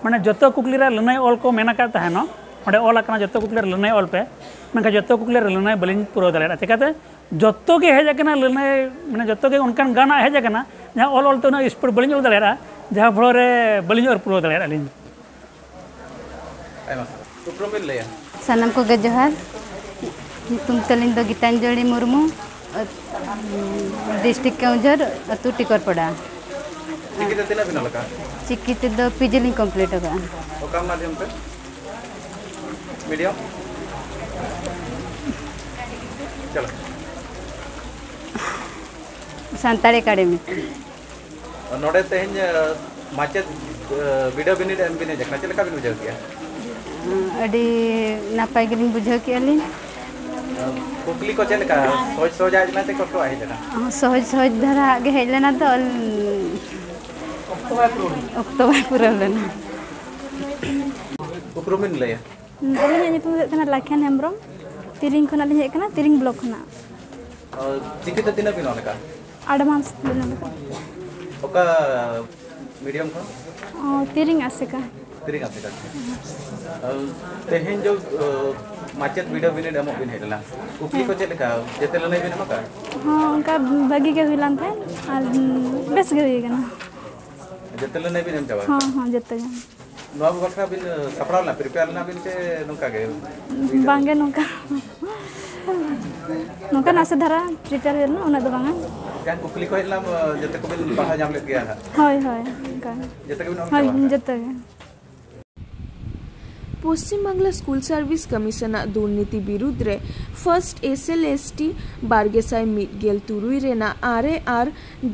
ᱢᱟᱱᱮ ᱡᱚᱛᱚ ᱠᱩᱠᱞᱤ ᱨᱮ ᱞᱟᱹᱱᱟᱹᱭ ᱚᱞ ᱠᱚ ᱢᱮᱱ ᱟᱠᱟᱫ ᱛᱟᱦᱮᱱᱚᱜ, ᱚᱸᱰᱮ ᱚᱞ ᱟᱠᱟᱱᱟ ᱡᱚᱛᱚ ᱠᱩᱠᱞᱤ ᱨᱮ ᱞᱟᱹᱱᱟᱹᱭ ᱚᱞ ᱯᱮ, ᱢᱮᱱᱠᱷᱟᱱ ᱡᱚᱛᱚ ᱠᱩᱠᱞᱤ ᱨᱮ ᱞᱟᱹᱱᱟᱹᱭ ᱵᱟᱹᱞᱤᱧ ᱯᱩᱨᱟᱹᱣ ᱫᱟᱲᱮᱭᱟᱫᱟ᱾ ᱪᱤᱠᱟᱹᱛᱮ? ᱡᱚᱛᱚ ᱜᱮ ᱦᱮᱡ ᱟᱠᱟᱱᱟ ᱞᱟᱹᱱᱟᱹᱭ, ᱢᱟᱱᱮ ᱡᱚᱛᱚ ᱜᱮ ᱚᱱᱠᱟᱱ ᱜᱟᱱᱟᱜ ᱦᱮᱡ ᱟᱠᱟᱱᱟ, ᱡᱟᱦᱟᱸ ᱚᱞ ᱚᱞ ᱛᱮ ᱩᱱᱟᱹᱜ ᱥᱯᱤᱰ ᱵᱟᱹᱞᱤᱧ ᱚᱞ ᱫᱟᱲᱮᱭᱟᱫᱟ, ᱡᱟᱦᱟᱸ ᱯᱷᱚᱞᱚ ᱨᱮ ᱵᱟᱹᱞᱤᱧ ᱚᱞ ᱯᱩᱨᱟᱹᱣ ᱫᱟᱲᱮᱭᱟᱫᱟ ᱞᱤᱧ᱾ ᱟᱭᱢᱟ ᱥᱟᱨᱦᱟᱣ᱾ ᱩᱯᱨᱩᱢ ᱵᱤᱱ ᱞᱟᱹᱭᱟ? ᱥᱟᱱᱟᱢ ᱠᱚᱜᱮ ᱡᱚᱦᱟᱨ᱾ ᱧᱩᱛᱩᱢ ᱛᱟᱹᱞᱤᱧ ᱫᱚ ᱜᱤᱛᱟᱧᱡᱚᱞᱤ ᱢᱩᱨᱢᱩ, ᱰᱤᱥᱴᱨᱤᱠᱴ ᱠᱮᱣᱡᱷᱚᱨ, ᱟᱹᱛᱩ ᱴᱤᱠᱚᱨᱯᱟᱲᱟ᱾ ᱪᱤᱠᱤ ᱛᱮ ᱛᱤᱱᱟᱹᱜ ᱵᱤᱱ ᱚᱞ ᱟᱠᱟᱫᱼᱟ? ᱪᱤᱠᱤ ᱛᱮᱫᱚ ᱯᱤᱡᱤ ᱞᱤᱧ ᱠᱚᱢᱯᱞᱤᱴ ᱟᱠᱟᱫᱼᱟ᱾ ᱚᱠᱟ ᱢᱟᱫᱽᱫᱷᱚᱢ ᱛᱮ? ᱢᱤᱰᱤᱭᱟᱢ? ᱪᱚᱞᱚ᱾ ᱥᱟᱱᱛᱟᱲᱤ ᱮᱠᱟᱰᱮᱢᱤ ᱛᱮ᱾ ᱱᱚᱰᱮ ᱛᱮᱦᱮᱧ ᱢᱟᱪᱮᱫ ᱵᱤᱰᱟᱹᱣ ᱵᱤᱱᱤᱰ ᱮᱢ ᱵᱤᱱ ᱦᱮᱡ ᱟᱠᱟᱱᱟ, ᱪᱮᱫ ᱞᱮᱠᱟ ᱵᱤᱱ ᱵᱩᱡᱷᱟᱹᱣ ᱠᱮᱜᱼᱟ? ᱟᱹᱰᱤ ᱱᱟᱯᱟᱭ ᱜᱮᱞᱤᱧ ᱵᱩᱡᱷᱟᱹᱣ ᱠᱮᱜᱼᱟ ᱞᱤᱧ᱾ ᱠᱩᱠᱞᱤ ᱠᱚ ᱪᱮᱫ ᱞᱮᱠᱟ, ᱥᱚᱦᱚᱡ ᱥᱚᱦᱚᱡᱟᱜ ᱦᱮᱡ ᱞᱮᱱᱟ ᱥᱮ ᱠᱚᱥᱴᱚᱣᱟᱜ ᱦᱮᱡ ᱞᱮᱱᱟ? ᱥᱚᱦᱚᱡ ᱥᱚᱦᱚᱡ ᱫᱷᱟᱨᱟ ᱜᱮ ᱦᱮᱡ ᱞᱮᱱᱟ ᱛᱚ, ᱚᱠᱛᱚ ᱵᱟᱭ ᱯᱩᱨᱟᱹᱣ ᱞᱮᱱᱟ᱾ ᱩᱯᱨᱩᱢ ᱵᱤᱱ ᱞᱟᱹᱭᱟ? ᱟᱹᱞᱤᱧᱟᱜ ᱧᱩᱛᱩᱢ ᱫᱚ ᱦᱩᱭᱩᱜ ᱠᱟᱱᱟ ᱞᱟᱠᱷᱮᱱ ᱦᱮᱢᱵᱨᱚᱢ᱾ ᱛᱤᱨᱤᱝ ᱠᱷᱚᱱᱟᱜ ᱞᱤᱧ ᱦᱮᱡ ᱟᱠᱟᱱᱟ, ᱛᱤᱨᱤᱝ ᱵᱞᱚᱠ ᱠᱷᱚᱱᱟᱜ᱾ ᱪᱤᱠᱤ ᱛᱮ ᱛᱤᱱᱟᱹᱜ ᱵᱤᱱ ᱚᱞ ᱟᱠᱟᱫᱼᱟ? ᱟᱰᱵᱷᱟᱱᱥ ᱞᱤᱧ ᱚᱞ ᱟᱠᱟᱫᱼᱟ᱾ ᱚᱠᱟ ᱢᱤᱰᱤᱭᱟᱢ ᱠᱷᱚᱱ? ᱚ, ᱛᱤᱨᱤᱝ ᱟᱥᱮᱠᱟ᱾ ᱛᱤᱨᱤᱝ ᱟᱥᱮᱠᱟ᱾ ᱛᱮᱦᱮᱧ ᱫᱚ ᱢᱟᱪᱮᱫ ᱵᱤᱰᱟᱹᱣ ᱵᱤᱱᱤᱰ ᱮᱢᱚᱜ ᱵᱤᱱ ᱦᱮᱡ ᱞᱮᱱᱟ, ᱠᱩᱠᱞᱤ ᱠᱚ ᱪᱮᱫ ᱞᱮᱠᱟ? ᱡᱮᱛᱮ ᱞᱟᱹᱱᱟᱹᱭ ᱵᱤᱱ ᱮᱢ ᱟᱠᱟᱫᱼᱟ? ᱦᱚᱸ, ᱚᱱᱠᱟ ᱵᱷᱟᱹᱜᱤ ᱜᱮ ᱦᱩᱭ ᱞᱮᱱ ᱛᱟᱦᱮᱸᱫ ᱟᱨ ᱵᱮᱥ ᱜᱮ ᱦᱩᱭ ᱟᱠᱟᱱᱟ᱾ ᱡᱮᱛᱮ ᱞᱟᱹᱱᱟᱹᱭ ᱵᱤᱱ ᱮᱢ ᱪᱟᱵᱟ ᱦᱚᱸ ᱟᱠᱟᱫᱼᱟ? ᱦᱚᱸ, ᱡᱚᱛᱚ ᱜᱮ᱾ ᱱᱚᱣᱟ ᱵᱟᱠᱷᱨᱟ ᱵᱤᱱ ᱥᱟᱯᱲᱟᱣ ᱞᱮᱱᱟ, ᱯᱨᱤᱯᱮᱭᱟᱨ ᱞᱮᱱᱟ ᱵᱤᱱ ᱥᱮ ᱱᱚᱝᱠᱟ ᱜᱮ? ᱵᱟᱝᱜᱮ, ᱱᱚᱝᱠᱟ ᱱᱚᱝᱠᱟ ᱱᱟᱥᱮ ᱫᱷᱟᱨᱟ ᱯᱨᱤᱯᱮᱭᱟᱨ ᱦᱩᱭ ᱞᱮᱱᱟ, ᱩᱱᱟᱹᱜ ᱫᱚ ᱵᱟᱝᱟ᱾ ᱡᱟᱦᱟᱸ ᱠᱩᱠᱞᱤ ᱠᱚ ᱦᱮᱡ ᱞᱮᱱᱟ, ᱡᱚᱛᱚ ᱠᱚᱵᱤᱱ ᱯᱟᱲᱦᱟᱣ ᱧᱟᱢ ᱞᱮᱫ ᱜᱮᱭᱟ ᱦᱟᱸᱜ? ᱦᱳᱭ, ᱦᱳᱭ, ᱚᱱᱠᱟ ᱜᱮ᱾ ᱡᱚᱛᱚ ᱜᱮᱵᱤᱱ ᱚᱞ ᱦᱳᱭ, ᱪᱟᱵᱟ ᱟᱠᱟᱫᱟ? ᱡᱚᱛᱚ ᱜᱮ᱾ ᱯᱚᱥᱪᱤᱢ ᱵᱟᱝᱞᱟ ᱥᱠᱩᱞ ᱥᱟᱨᱵᱷᱤᱥ ᱠᱚᱢᱤᱥᱚᱱᱟᱜ ᱫᱩᱨᱱᱤᱛᱤ ᱵᱤᱨᱩᱫᱽ ᱨᱮ first S L S T ᱵᱟᱨ ᱜᱮᱥᱟᱭ ᱢᱤᱫ ᱜᱮᱞ ᱛᱩᱨᱩᱭ ᱨᱮᱱᱟᱜ ᱟᱨᱮ ᱟᱨ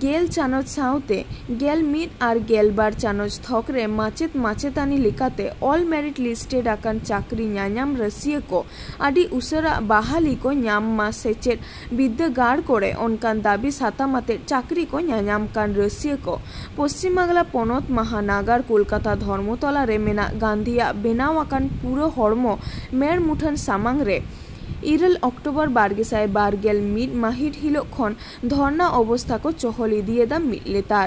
ᱜᱮᱞ ᱪᱟᱱᱚᱪ ᱥᱟᱶᱛᱮ ᱜᱮᱞ ᱢᱤᱫ ᱟᱨ ᱜᱮᱞ ᱵᱟᱨ ᱪᱟᱱᱚᱪ ᱛᱷᱚᱠ ᱨᱮ ᱢᱟᱪᱮᱫ ᱢᱟᱪᱮᱛᱟᱹᱱᱤ ᱞᱮᱠᱟᱛᱮ ᱚᱞ ᱢᱮᱨᱤᱴ ᱞᱤᱥᱴᱮᱰ ᱟᱠᱟᱱ ᱪᱟᱹᱠᱨᱤ ᱧᱟᱧᱟᱢ ᱨᱟᱹᱥᱤᱭᱟᱹ ᱠᱚ ᱟᱹᱰᱤ ᱩᱥᱟᱹᱨᱟ ᱵᱟᱦᱟᱞᱤ ᱠᱚ ᱧᱟᱢ ᱢᱟ ᱥᱮᱪᱮᱫ ᱵᱤᱨᱫᱟᱹᱜᱟᱲ ᱠᱚᱨᱮ ᱚᱱᱠᱟᱱ ᱫᱟᱹᱵᱤ ᱥᱟᱛᱟᱢ ᱟᱛᱮ ᱪᱟᱹᱠᱨᱤ ᱠᱚ ᱧᱟᱧᱟᱢ ᱠᱟᱱ ᱨᱟᱹᱥᱤᱭᱟᱹ ᱠᱚ ᱯᱚᱥᱪᱤᱢ ᱵᱟᱝᱞᱟ ᱯᱚᱱᱚᱛ ᱢᱟᱦᱟᱱᱟᱜᱟᱨ ᱠᱳᱞᱠᱟᱛᱟ ᱫᱷᱚᱨᱢᱚᱛᱚᱞᱟ ᱨᱮ ᱢᱮᱱᱟᱜ ᱜᱟᱱᱫᱷᱤᱭᱟᱜ ᱵᱮᱱᱟᱣ ᱟᱠᱟᱱ ᱯᱩᱨᱟᱹ ᱦᱚᱲᱢᱚ ᱢᱮᱬ ᱢᱩᱴᱷᱟᱹᱱ ᱥᱟᱢᱟᱝ ᱨᱮ ᱤᱨᱟᱹᱞ ᱚᱠᱴᱳᱵᱚᱨ ᱵᱟᱨ ᱜᱮᱥᱟᱭ ᱵᱟᱨ ᱜᱮᱞ ᱢᱤᱫ ᱢᱟᱹᱦᱤᱛ ᱦᱤᱞᱳᱜ ᱠᱷᱚᱱ ᱫᱷᱚᱨᱱᱟ ᱚᱵᱚᱥᱛᱷᱟ ᱠᱚ ᱪᱚᱦᱚᱞ ᱤᱫᱤᱭᱮᱫᱟ ᱢᱤᱫ ᱞᱮᱛᱟᱲ᱾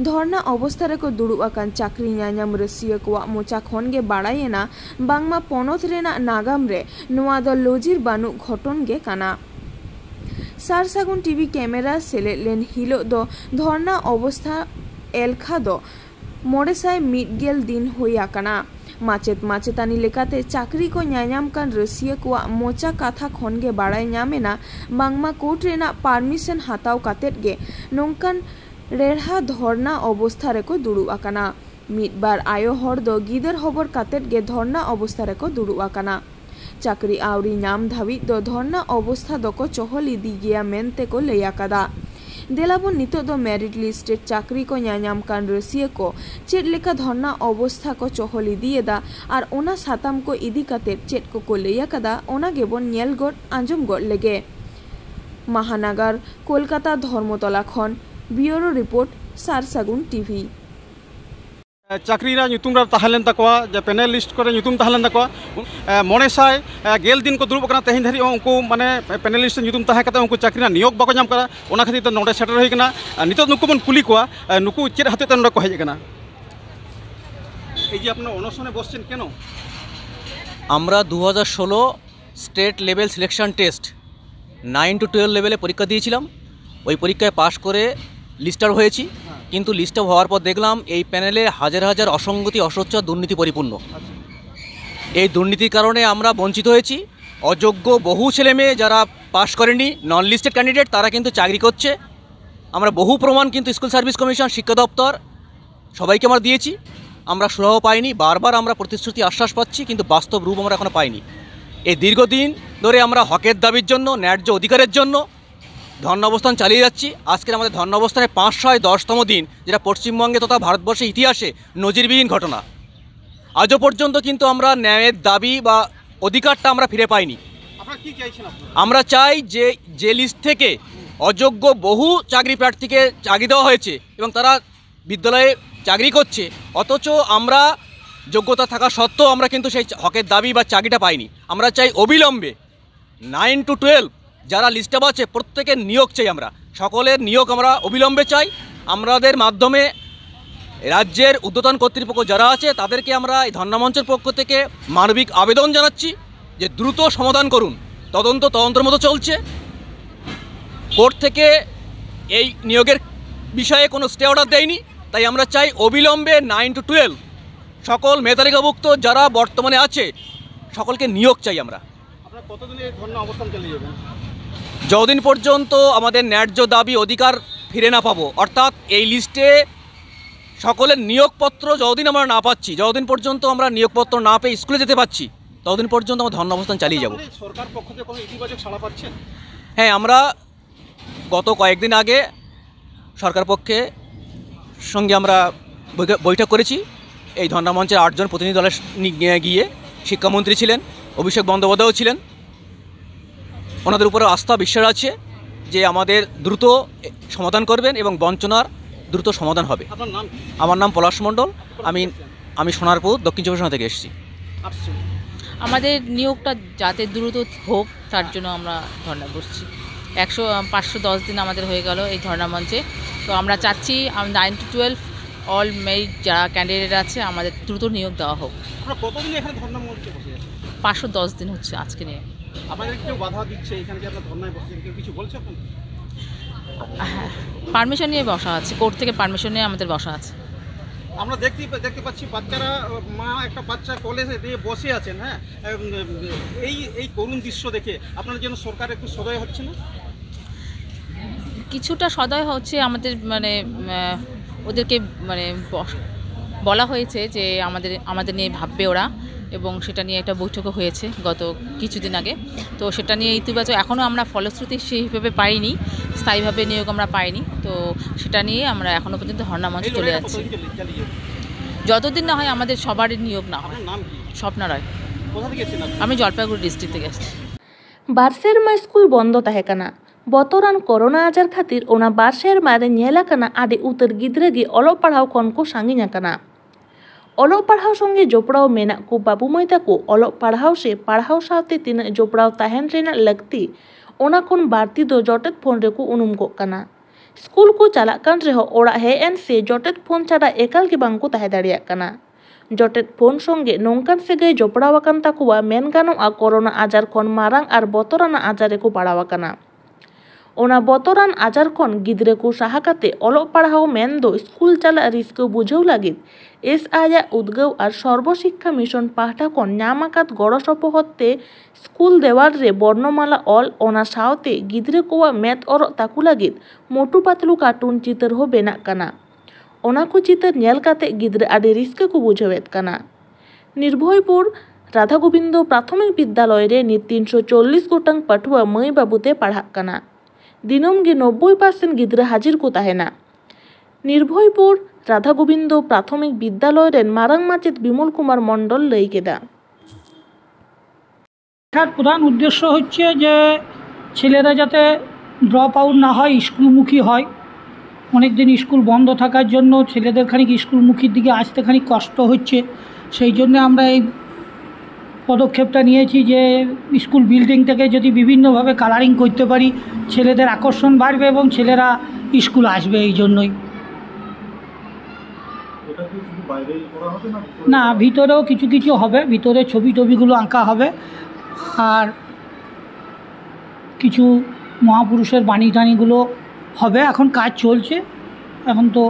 ᱫᱷᱚᱨᱱᱟ ᱚᱵᱚᱥᱛᱷᱟ ᱨᱮᱠᱚ ᱫᱩᱲᱩᱵ ᱟᱠᱟᱱ ᱪᱟᱹᱠᱨᱤ ᱧᱟᱧᱟᱢ ᱨᱟᱹᱥᱤᱭᱟᱹ ᱠᱚᱣᱟᱜ ᱢᱚᱪᱟ ᱠᱷᱚᱱ ᱜᱮ ᱵᱟᱲᱟᱭᱮᱱᱟ ᱵᱟᱝᱢᱟ ᱯᱚᱱᱚᱛ ᱨᱮᱱᱟᱜ ᱱᱟᱜᱟᱢ ᱨᱮ ᱱᱚᱣᱟ ᱫᱚ ᱞᱚᱡᱤᱨ ᱵᱟᱹᱱᱩᱜ ᱜᱷᱚᱴᱚᱱ ᱜᱮ ᱠᱟᱱᱟ᱾ ᱥᱟᱨ ᱥᱟᱹᱜᱩᱱ ᱴᱤᱵᱷᱤ ᱠᱮᱢᱮᱨᱟ ᱥᱮᱞᱮᱫ ᱞᱮᱱ ᱦᱤᱞᱳᱜ ᱫᱚ ᱫᱷᱚᱨᱱᱟ ᱚᱵᱚᱥᱛᱷᱟ ᱮᱞᱠᱷᱟ ᱫᱚ ᱢᱚᱬᱮ ᱥᱟᱭ ᱢᱤᱫ ᱜᱮᱞ ᱫᱤᱱ ᱦᱩᱭ ᱟᱠᱟᱱᱟ᱾ ᱢᱟᱪᱮᱫ ᱢᱟᱪᱮᱛᱟᱹᱱᱤ ᱞᱮᱠᱟᱛᱮ ᱪᱟᱹᱠᱨᱤ ᱠᱚ ᱧᱟᱧᱟᱢ ᱠᱟᱱ ᱨᱟᱹᱥᱤᱭᱟᱹ ᱠᱚᱣᱟᱜ ᱢᱚᱪᱟ ᱠᱟᱛᱷᱟ ᱠᱷᱚᱱ ᱜᱮ ᱵᱟᱲᱟᱭ ᱧᱟᱢ ᱮᱱᱟ ᱵᱟᱝᱢᱟ ᱠᱳᱨᱴ ᱨᱮᱱᱟᱜ ᱯᱟᱨᱢᱤᱥᱚᱱ ᱦᱟᱛᱟᱣ ᱠᱟᱛᱮᱫ ᱜᱮ ᱱᱚᱝᱠᱟᱱ ᱨᱮᱲᱦᱟ ᱫᱷᱚᱨᱱᱟ ᱚᱵᱚᱥᱛᱷᱟ ᱨᱮᱠᱚ ᱫᱩᱲᱩᱵ ᱟᱠᱟᱱᱟ᱾ ᱢᱤᱫ ᱵᱟᱨ ᱟᱭᱳ ᱦᱚᱲ ᱫᱚ ᱜᱤᱫᱟᱹᱨ ᱦᱚᱵᱚᱨ ᱠᱟᱛᱮᱫ ᱜᱮ ᱫᱷᱚᱨᱱᱟ ᱚᱵᱚᱥᱛᱷᱟ ᱨᱮᱠᱚ ᱫᱩᱲᱩᱵ ᱟᱠᱟᱱᱟ᱾ ᱪᱟᱹᱠᱨᱤ ᱟᱹᱣᱨᱤ ᱧᱟᱢ ᱫᱷᱟᱹᱵᱤᱡ ᱫᱚ ᱫᱷᱚᱨᱱᱟ ᱚᱵᱚᱥᱛᱷᱟ ᱫᱚᱠᱚ ᱪᱚᱦᱚᱞ ᱤᱫᱤ ᱜᱮᱭᱟ ᱢᱮᱱᱛᱮ ᱠᱚ ᱞᱟᱹᱭ ᱟᱠᱟᱫᱟ᱾ ᱫᱮᱞᱟᱵᱚᱱ ᱱᱤᱛᱚᱜ ᱫᱚ ᱢᱮᱨᱤᱴ ᱞᱤᱥᱴ ᱨᱮ ᱪᱟᱹᱠᱨᱤ ᱠᱚ ᱧᱟᱧᱟᱢ ᱠᱟᱱ ᱨᱟᱹᱥᱤᱭᱟᱹ ᱠᱚ ᱪᱮᱫ ᱞᱮᱠᱟ ᱫᱷᱚᱨᱱᱟ ᱚᱵᱚᱥᱛᱷᱟ ᱠᱚ ᱪᱚᱦᱚᱞ ᱤᱫᱤᱭᱮᱫᱟ ᱟᱨ ᱚᱱᱟ ᱥᱟᱛᱟᱢ ᱠᱚ ᱤᱫᱤ ᱠᱟᱛᱮᱫ ᱪᱮᱫ ᱠᱚᱠᱚ ᱞᱟᱹᱭ ᱟᱠᱟᱫᱟ, ᱚᱱᱟ ᱜᱮᱵᱚᱱ ᱧᱮᱞ ᱜᱚᱫ ᱟᱸᱡᱚᱢ ᱜᱚᱫ ᱞᱮᱜᱮ᱾ ᱢᱟᱦᱟᱱᱟᱜᱟᱨ, ᱠᱳᱞᱠᱟᱛᱟ ᱫᱷᱚᱨᱢᱚᱛᱚᱞᱟ ᱠᱷᱚᱱ ᱵᱤᱭᱩᱨᱳ ᱨᱤᱯᱳᱨᱴ, ᱥᱟᱨ ᱥᱟᱹᱜᱩᱱ ᱴᱤᱵᱷᱤ᱾ ᱪᱟᱹᱠᱨᱤ ᱨᱮᱱᱟᱜ ᱧᱩᱛᱩᱢ ᱨᱮ ᱛᱟᱦᱮᱸ ᱞᱮᱱ ᱛᱟᱠᱚᱣᱟ, ᱡᱮ ᱯᱮᱱᱮᱞ ᱞᱤᱥᱴ ᱠᱚᱨᱮ ᱧᱩᱛᱩᱢ ᱛᱟᱦᱮᱸ ᱞᱮᱱ ᱛᱟᱠᱚᱣᱟ, ᱮ, ᱢᱚᱬᱮ ᱥᱟᱭ ᱜᱮᱞ ᱫᱤᱱ ᱠᱚ ᱫᱩᱲᱩᱵ ᱟᱠᱟᱱᱟ, ᱛᱮᱦᱮᱧ ᱫᱷᱟᱹᱨᱤᱡ ᱦᱚᱸ ᱩᱱᱠᱩ, ᱢᱟᱱᱮ, ᱯᱮᱱᱮᱞ ᱞᱤᱥᱴ ᱨᱮ ᱧᱩᱛᱩᱢ ᱛᱟᱦᱮᱸ ᱠᱟᱛᱮ ᱩᱱᱠᱩ ᱪᱟᱹᱠᱨᱤ ᱨᱮᱱᱟᱜ ᱱᱤᱭᱳᱜᱽ ᱵᱟᱠᱚ ᱧᱟᱢ ᱠᱟᱫᱟ᱾ ᱚᱱᱟ ᱠᱷᱟᱹᱛᱤᱨ ᱛᱮ ᱱᱚᱰᱮ ᱥᱮᱴᱮᱨ ᱦᱩᱭ ᱠᱟᱱᱟ᱾ ᱟᱨ ᱱᱤᱛᱚᱜ ᱱᱩᱠᱩ ᱵᱚᱱ ᱠᱩᱞᱤ ᱠᱚᱣᱟ, ᱮ, ᱱᱩᱠᱩ ᱪᱮᱫ ᱦᱚᱛᱮᱡ ᱛᱮ ᱱᱚᱰᱮ ᱠᱚ ᱦᱮᱡ ᱟᱠᱟᱱᱟ? এই যে আপনারা অনশনে বসছেন কেন? আমরা দু হাজার ষোলো state level selection test nine to twelve লেভেলে পরীক্ষা দিয়েছিলাম। ওই পরীক্ষায় পাশ করে লিস্টার হয়েছি। কিন্তু লিস্ট আপ হওয়ার পর দেখলাম এই প্যানেলে হাজার হাজার অসঙ্গতি, অস্বচ্ছ, দুর্নীতি পরিপূর্ণ। এই দুর্নীতির কারণে আমরা বঞ্চিত হয়েছি। অযোগ্য বহু ছেলে মেয়ে যারা পাশ করেনি, নন লিস্টেড ক্যান্ডিডেট, তারা কিন্তু চাকরি করছে। আমরা বহু প্রমাণ কিন্তু স্কুল সার্ভিস কমিশন, শিক্ষা দপ্তর, সবাইকে আমরা দিয়েছি। আমরা সুরাহা পাইনি। বারবার আমরা প্রতিশ্রুতি, আশ্বাস পাচ্ছি, কিন্তু বাস্তব রূপ আমরা এখনও পাইনি। এই দীর্ঘদিন ধরে আমরা হকের দাবির জন্য, ন্যায্য অধিকারের জন্য ধর্ণাবস্থান চালিয়ে যাচ্ছি। আজকের আমাদের ধর্ণাবস্থানের পাঁচশো দশতম দিন, যেটা পশ্চিমবঙ্গে তথা ভারতবর্ষের ইতিহাসে নজিরবিহীন ঘটনা। আজও পর্যন্ত কিন্তু আমরা ন্যায়ের দাবি বা অধিকারটা আমরা ফিরে পাইনি। আপনারা কি চাইছেন আপনারা? আমরা চাই যে, যে লিস্ট থেকে অযোগ্য বহু চাকরি প্রার্থীকে চাকরি দেওয়া হয়েছে এবং তারা বিদ্যালয়ে চাকরি করছে, অথচ আমরা যোগ্যতা থাকা সত্ত্বেও আমরা কিন্তু সেই হকের দাবি বা চাকরিটা পাইনি। আমরা চাই অবিলম্বে নাইন টু টুয়েলভ যারা লিস্ট আপ আছে, প্রত্যেকের নিয়োগ চাই আমরা, সকলের নিয়োগ আমরা অবিলম্বে চাই। আমাদের মাধ্যমে রাজ্যের ঊর্ধ্বতন কর্তৃপক্ষ যারা আছে, তাদেরকে আমরা এই ধর্ণামঞ্চের পক্ষ থেকে মানবিক আবেদন জানাচ্ছি যে দ্রুত সমাধান করুন। তদন্ত তদন্তের মতো চলছে। কোর্ট থেকে এই নিয়োগের বিষয়ে কোনো স্টে অর্ডার দেয়নি, তাই আমরা চাই অবিলম্বে নাইন টু টুয়েলভ সকল মেধা তালিকাভুক্ত যারা বর্তমানে আছে, সকলকে নিয়োগ চাই আমরা। আপনারা কতদিন এই ধর্ণা অবস্থান চালিয়ে যাবেন? যতদিন পর্যন্ত আমাদের ন্যায্য দাবি অধিকার ফিরে না পাবো, অর্থাৎ এই লিস্টে সকলের নিয়োগপত্র যতদিন আমরা না পাচ্ছি, যতদিন পর্যন্ত আমরা নিয়োগপত্র না পেয়ে স্কুলে যেতে পারছি, ততদিন পর্যন্ত আমরা ধর্ণা অবস্থান চালিয়ে যাব। আপনারা সরকার পক্ষ থেকে কোনো ইতিবাচক সাড়া পাচ্ছেন? হ্যাঁ, আমরা গত কয়েকদিন আগে সরকার পক্ষে সঙ্গে আমরা বৈঠক করেছি। এই ধর্ণা মঞ্চের আটজন প্রতিনিধি দলের নিয়ে গিয়ে শিক্ষামন্ত্রী ছিলেন, অভিষেক বন্দ্যোপাধ্যায়ও ছিলেন। ওনাদের উপরে আস্থা, বিশ্বাস আছে যে আমাদের দ্রুত সমাধান করবেন এবং বঞ্চনার দ্রুত সমাধান হবে। আপনার নাম কি? আমার নাম পলাশ মণ্ডল। আমি আমি সোনারপুর, দক্ষিণ চব্বিশ পরগনা থেকে এসেছি। আসছেন? আমাদের নিয়োগটা যাতে দ্রুত হোক, তার জন্য আমরা ধর্ণা বসছি। একশো পাঁচশো দশ দিন আমাদের হয়ে গেল এই ধর্ণা মঞ্চে। তো আমরা চাচ্ছি nine to twelve all merit যারা ক্যান্ডিডেট আছে, আমাদের দ্রুত নিয়োগ দেওয়া হোক। আপনারা কতদিন এখানে ধর্ণা মঞ্চে বসে আছেন? পাঁচশো দশ দিন হচ্ছে আজকে নিয়ে। আপনাদের কেউ বাধা দিচ্ছে এখানে যে আপনারা ধর্ণায় বসেছেন, কেউ কিছু বলছে আপনাকে? পারমিশন নিয়ে বসা আছে, কোর্ট থেকে পারমিশন নিয়ে আমাদের বসা আছে। আমরা দেখতে দেখতে পাচ্ছি বাচ্চারা, মা একটা বাচ্চা কোলে নিয়ে বসে আছেন। হ্যাঁ, এই এই করুণ দৃশ্য দেখে আপনার জন্য সরকার একটু সদয় হচ্ছে না? কিছুটা সদয় হচ্ছে আমাদের, মানে ওদেরকে মানে বলা হয়েছে যে আমাদের আমাদের নিয়ে ভাববে ওরা, এবং সেটা নিয়ে একটা বৈঠকও হয়েছে গত কিছুদিন আগে। তো সেটা নিয়ে ইতিবাচক, এখনও আমরা ফলশ্রুতি সেইভাবে পাইনি, স্থায়ীভাবে নিয়োগ আমরা পাইনি। তো সেটা নিয়ে আমরা এখনও পর্যন্ত ধর্ণা মঞ্চে চলে যাচ্ছি, যতদিন না হয় আমাদের সবারই নিয়োগ না হয়। স্বপ্না রায়। আমি জলপাইগুড়ি ডিস্ট্রিক্ট থেকে আসছি। ᱵᱟᱨ ᱥᱮᱨᱢᱟ ᱥᱠᱩᱞ ᱵᱚᱱᱫᱚ ᱛᱟᱦᱮᱸ ᱠᱟᱱᱟ᱾ ᱵᱚᱛᱚᱨᱟᱱ ᱠᱚᱨᱳᱱᱟ ᱟᱡᱟᱨ ᱠᱷᱟᱹᱛᱤᱨ ᱚᱱᱟ ᱵᱟᱨ ᱥᱮᱨᱢᱟ ᱨᱮ ᱧᱮᱞ ᱟᱠᱟᱱᱟ, ᱟᱹᱰᱤ ᱩᱛᱟᱹᱨ ᱜᱤᱫᱽᱨᱟᱹ ᱜᱮ ᱚᱞᱚᱜ ᱯᱟᱲᱦᱟᱣ ᱠᱷᱚᱱ ᱠᱚ ᱥᱟᱺᱜᱤᱧ ᱟᱠᱟᱱᱟ᱾ ᱚᱞᱚᱜ ᱯᱟᱲᱦᱟᱣ ᱥᱚᱸᱜᱮ ᱡᱚᱯᱲᱟᱣ ᱢᱮᱱᱟᱜ ᱠᱚ ᱵᱟᱹᱵᱩ ᱢᱟᱹᱭ ᱛᱟᱠᱚ ᱚᱞᱚᱜ ᱯᱟᱲᱦᱟᱣ ᱥᱮ ᱯᱟᱲᱦᱟᱣ ᱥᱟᱶᱛᱮ ᱛᱤᱱᱟᱹᱜ ᱡᱚᱯᱲᱟᱣ ᱛᱟᱦᱮᱱ ᱨᱮᱱᱟᱜ ᱞᱟᱹᱠᱛᱤ, ᱚᱱᱟ ᱠᱷᱚᱱ ᱵᱟᱹᱲᱛᱤ ᱫᱚ ᱡᱚᱴᱮᱫ ᱯᱷᱳᱱ ᱨᱮᱠᱚ ᱩᱱᱩᱢ ᱠᱚᱜ ᱠᱟᱱᱟ᱾ ᱥᱠᱩᱞ ᱠᱚ ᱪᱟᱞᱟᱜ ᱠᱟᱱ ᱨᱮᱦᱚᱸ ᱚᱲᱟᱜ ᱦᱮᱡ ᱮᱱ ᱥᱮ ᱡᱚᱴᱮᱫ ᱯᱷᱳᱱ ᱪᱷᱟᱰᱟ ᱮᱠᱟᱞ ᱜᱮ ᱵᱟᱝ ᱠᱚ ᱛᱟᱦᱮᱸ ᱫᱟᱲᱮᱭᱟᱜ ᱠᱟᱱᱟ᱾ ᱡᱚᱴᱮᱫ ᱯᱷᱳᱱ ᱥᱚᱸᱜᱮ ᱱᱚᱝᱠᱟᱱ ᱥᱟᱹᱜᱟᱹᱭ ᱡᱚᱯᱲᱟᱣ ᱟᱠᱟᱱ ᱛᱟᱠᱚᱣᱟ, ᱢᱮᱱ ᱜᱟᱱᱚᱜᱼᱟ ᱠᱚᱨᱳᱱᱟ ᱟᱡᱟᱨ ᱠᱷᱚᱱ ᱢᱟᱨᱟᱝ ᱟᱨ ᱵᱚᱛᱚᱨᱟᱱᱟᱜ ᱟᱡᱟᱨ ᱨᱮᱠᱚ ᱯᱟᱲᱟᱣ ᱟᱠᱟᱱᱟ᱾ ᱚᱱᱟ ᱵᱚᱛᱚᱨᱟᱱ ᱟᱡᱟᱨ ᱠᱷᱚᱱ ᱜᱤᱫᱽᱨᱟᱹ ᱠᱚ ᱥᱟᱦᱟ ᱠᱟᱛᱮ ᱚᱞᱚᱜ ᱯᱟᱲᱦᱟᱣ ᱢᱮᱱ ᱫᱚ ᱥᱠᱩᱞ ᱪᱟᱞᱟᱜ ᱨᱟᱹᱥᱠᱟᱹ ᱵᱩᱡᱷᱟᱹᱣ ᱞᱟᱹᱜᱤᱫ ᱮᱥ ᱟᱭ ᱟᱜ ᱩᱫᱽᱜᱟᱹᱣ ᱟᱨ ᱥᱚᱨᱵᱚ ᱥᱤᱠᱠᱷᱟ ᱢᱤᱥᱚᱱ ᱯᱟᱦᱴᱟ ᱠᱷᱚᱱ ᱧᱟᱢ ᱟᱠᱟᱫ ᱜᱚᱲᱚ ᱥᱚᱯᱚᱦᱚᱫ ᱛᱮ ᱥᱠᱩᱞ ᱫᱮᱣᱟᱞ ᱨᱮ ᱵᱚᱨᱱᱚᱢᱟᱞᱟ ᱚᱞ, ᱚᱱᱟ ᱥᱟᱶᱛᱮ ᱜᱤᱫᱽᱨᱟᱹ ᱠᱚᱣᱟᱜ ᱢᱮᱫ ᱚᱨᱚᱜ ᱛᱟᱠᱚ ᱞᱟᱹᱜᱤᱫ ᱢᱳᱴᱩ ᱯᱟᱛᱞᱩ ᱠᱟᱨᱴᱩᱱ ᱪᱤᱛᱟᱹᱨ ᱦᱚᱸ ᱵᱮᱱᱟᱜ ᱠᱟᱱᱟ᱾ ᱚᱱᱟ ᱠᱚ ᱪᱤᱛᱟᱹᱨ ᱧᱮᱞ ᱠᱟᱛᱮ ᱜᱤᱫᱽᱨᱟᱹ ᱟᱹᱰᱤ ᱨᱟᱹᱥᱠᱟᱹ ᱠᱚ ᱵᱩᱡᱷᱟᱹᱣᱮᱫ ᱠᱟᱱᱟ᱾ ᱱᱤᱨᱵᱷᱚᱭᱯᱩᱨ ᱨᱟᱫᱷᱟ ᱜᱳᱵᱤᱱᱫᱚ ᱯᱨᱟᱛᱷᱚᱢᱤᱠ ᱵᱤᱫᱽᱫᱟᱞᱚᱭ ᱨᱮ ᱱᱤᱛ ᱛᱤᱱᱥᱚ ᱪᱚᱞᱞᱤᱥ ᱜᱚᱴᱟᱝ ᱯᱟᱹᱴᱷᱩᱣᱟᱹ ᱢᱟᱹᱭ ᱵᱟᱹᱵᱩ ᱛᱮ ᱯᱟᱲᱦᱟᱜ ᱠᱟᱱᱟ᱾ ᱫᱤᱱᱟᱹᱢ ᱜᱮ ᱱᱚᱵᱵᱳᱭ ᱯᱟᱨᱥᱮᱱᱴ ᱜᱤᱫᱽᱨᱟᱹ ᱦᱟᱹᱡᱤᱨ ᱠᱚ ᱛᱟᱦᱮᱱᱟ᱾ ᱱᱤᱨᱵᱷᱚᱭᱯᱩᱨ ᱨᱟᱫᱷᱟ ᱜᱳᱵᱤᱱᱫᱚ ᱯᱨᱟᱛᱷᱚᱢᱤᱠ ᱵᱤᱫᱽᱫᱟᱞᱚᱭ ᱨᱮᱱ ᱢᱟᱨᱟᱝ ᱢᱟᱪᱮᱫ ᱵᱤᱢᱚᱞ ᱠᱩᱢᱟᱨ ᱢᱚᱱᱰᱚᱞ ᱞᱟᱹᱭ ᱠᱮᱫᱟ᱾ শিক্ষার প্রধান উদ্দেশ্য হচ্ছে যে ছেলেরা যাতে ড্রপ আউট না হয়, স্কুলমুখী হয়। অনেক দিন স্কুল বন্ধ থাকার জন্য ছেলেদের খানিক স্কুলমুখীর দিকে আসতে খানিক কষ্ট হচ্ছে। সেই জন্য আমরা এই পদক্ষেপটা নিয়েছি যে স্কুল বিল্ডিংটাকে যদি বিভিন্নভাবে কালারিং করতে পারি, ছেলেদের আকর্ষণ বাড়বে এবং ছেলেরা স্কুল আসবে। এই জন্যই। না, ভিতরেও কিছু কিছু হবে, ভিতরে ছবি টবিগুলো আঁকা হবে। আর কিছু মহাপুরুষের বাণী টাণীগুলো হবে, এখন কাজ চলছে। এখন তো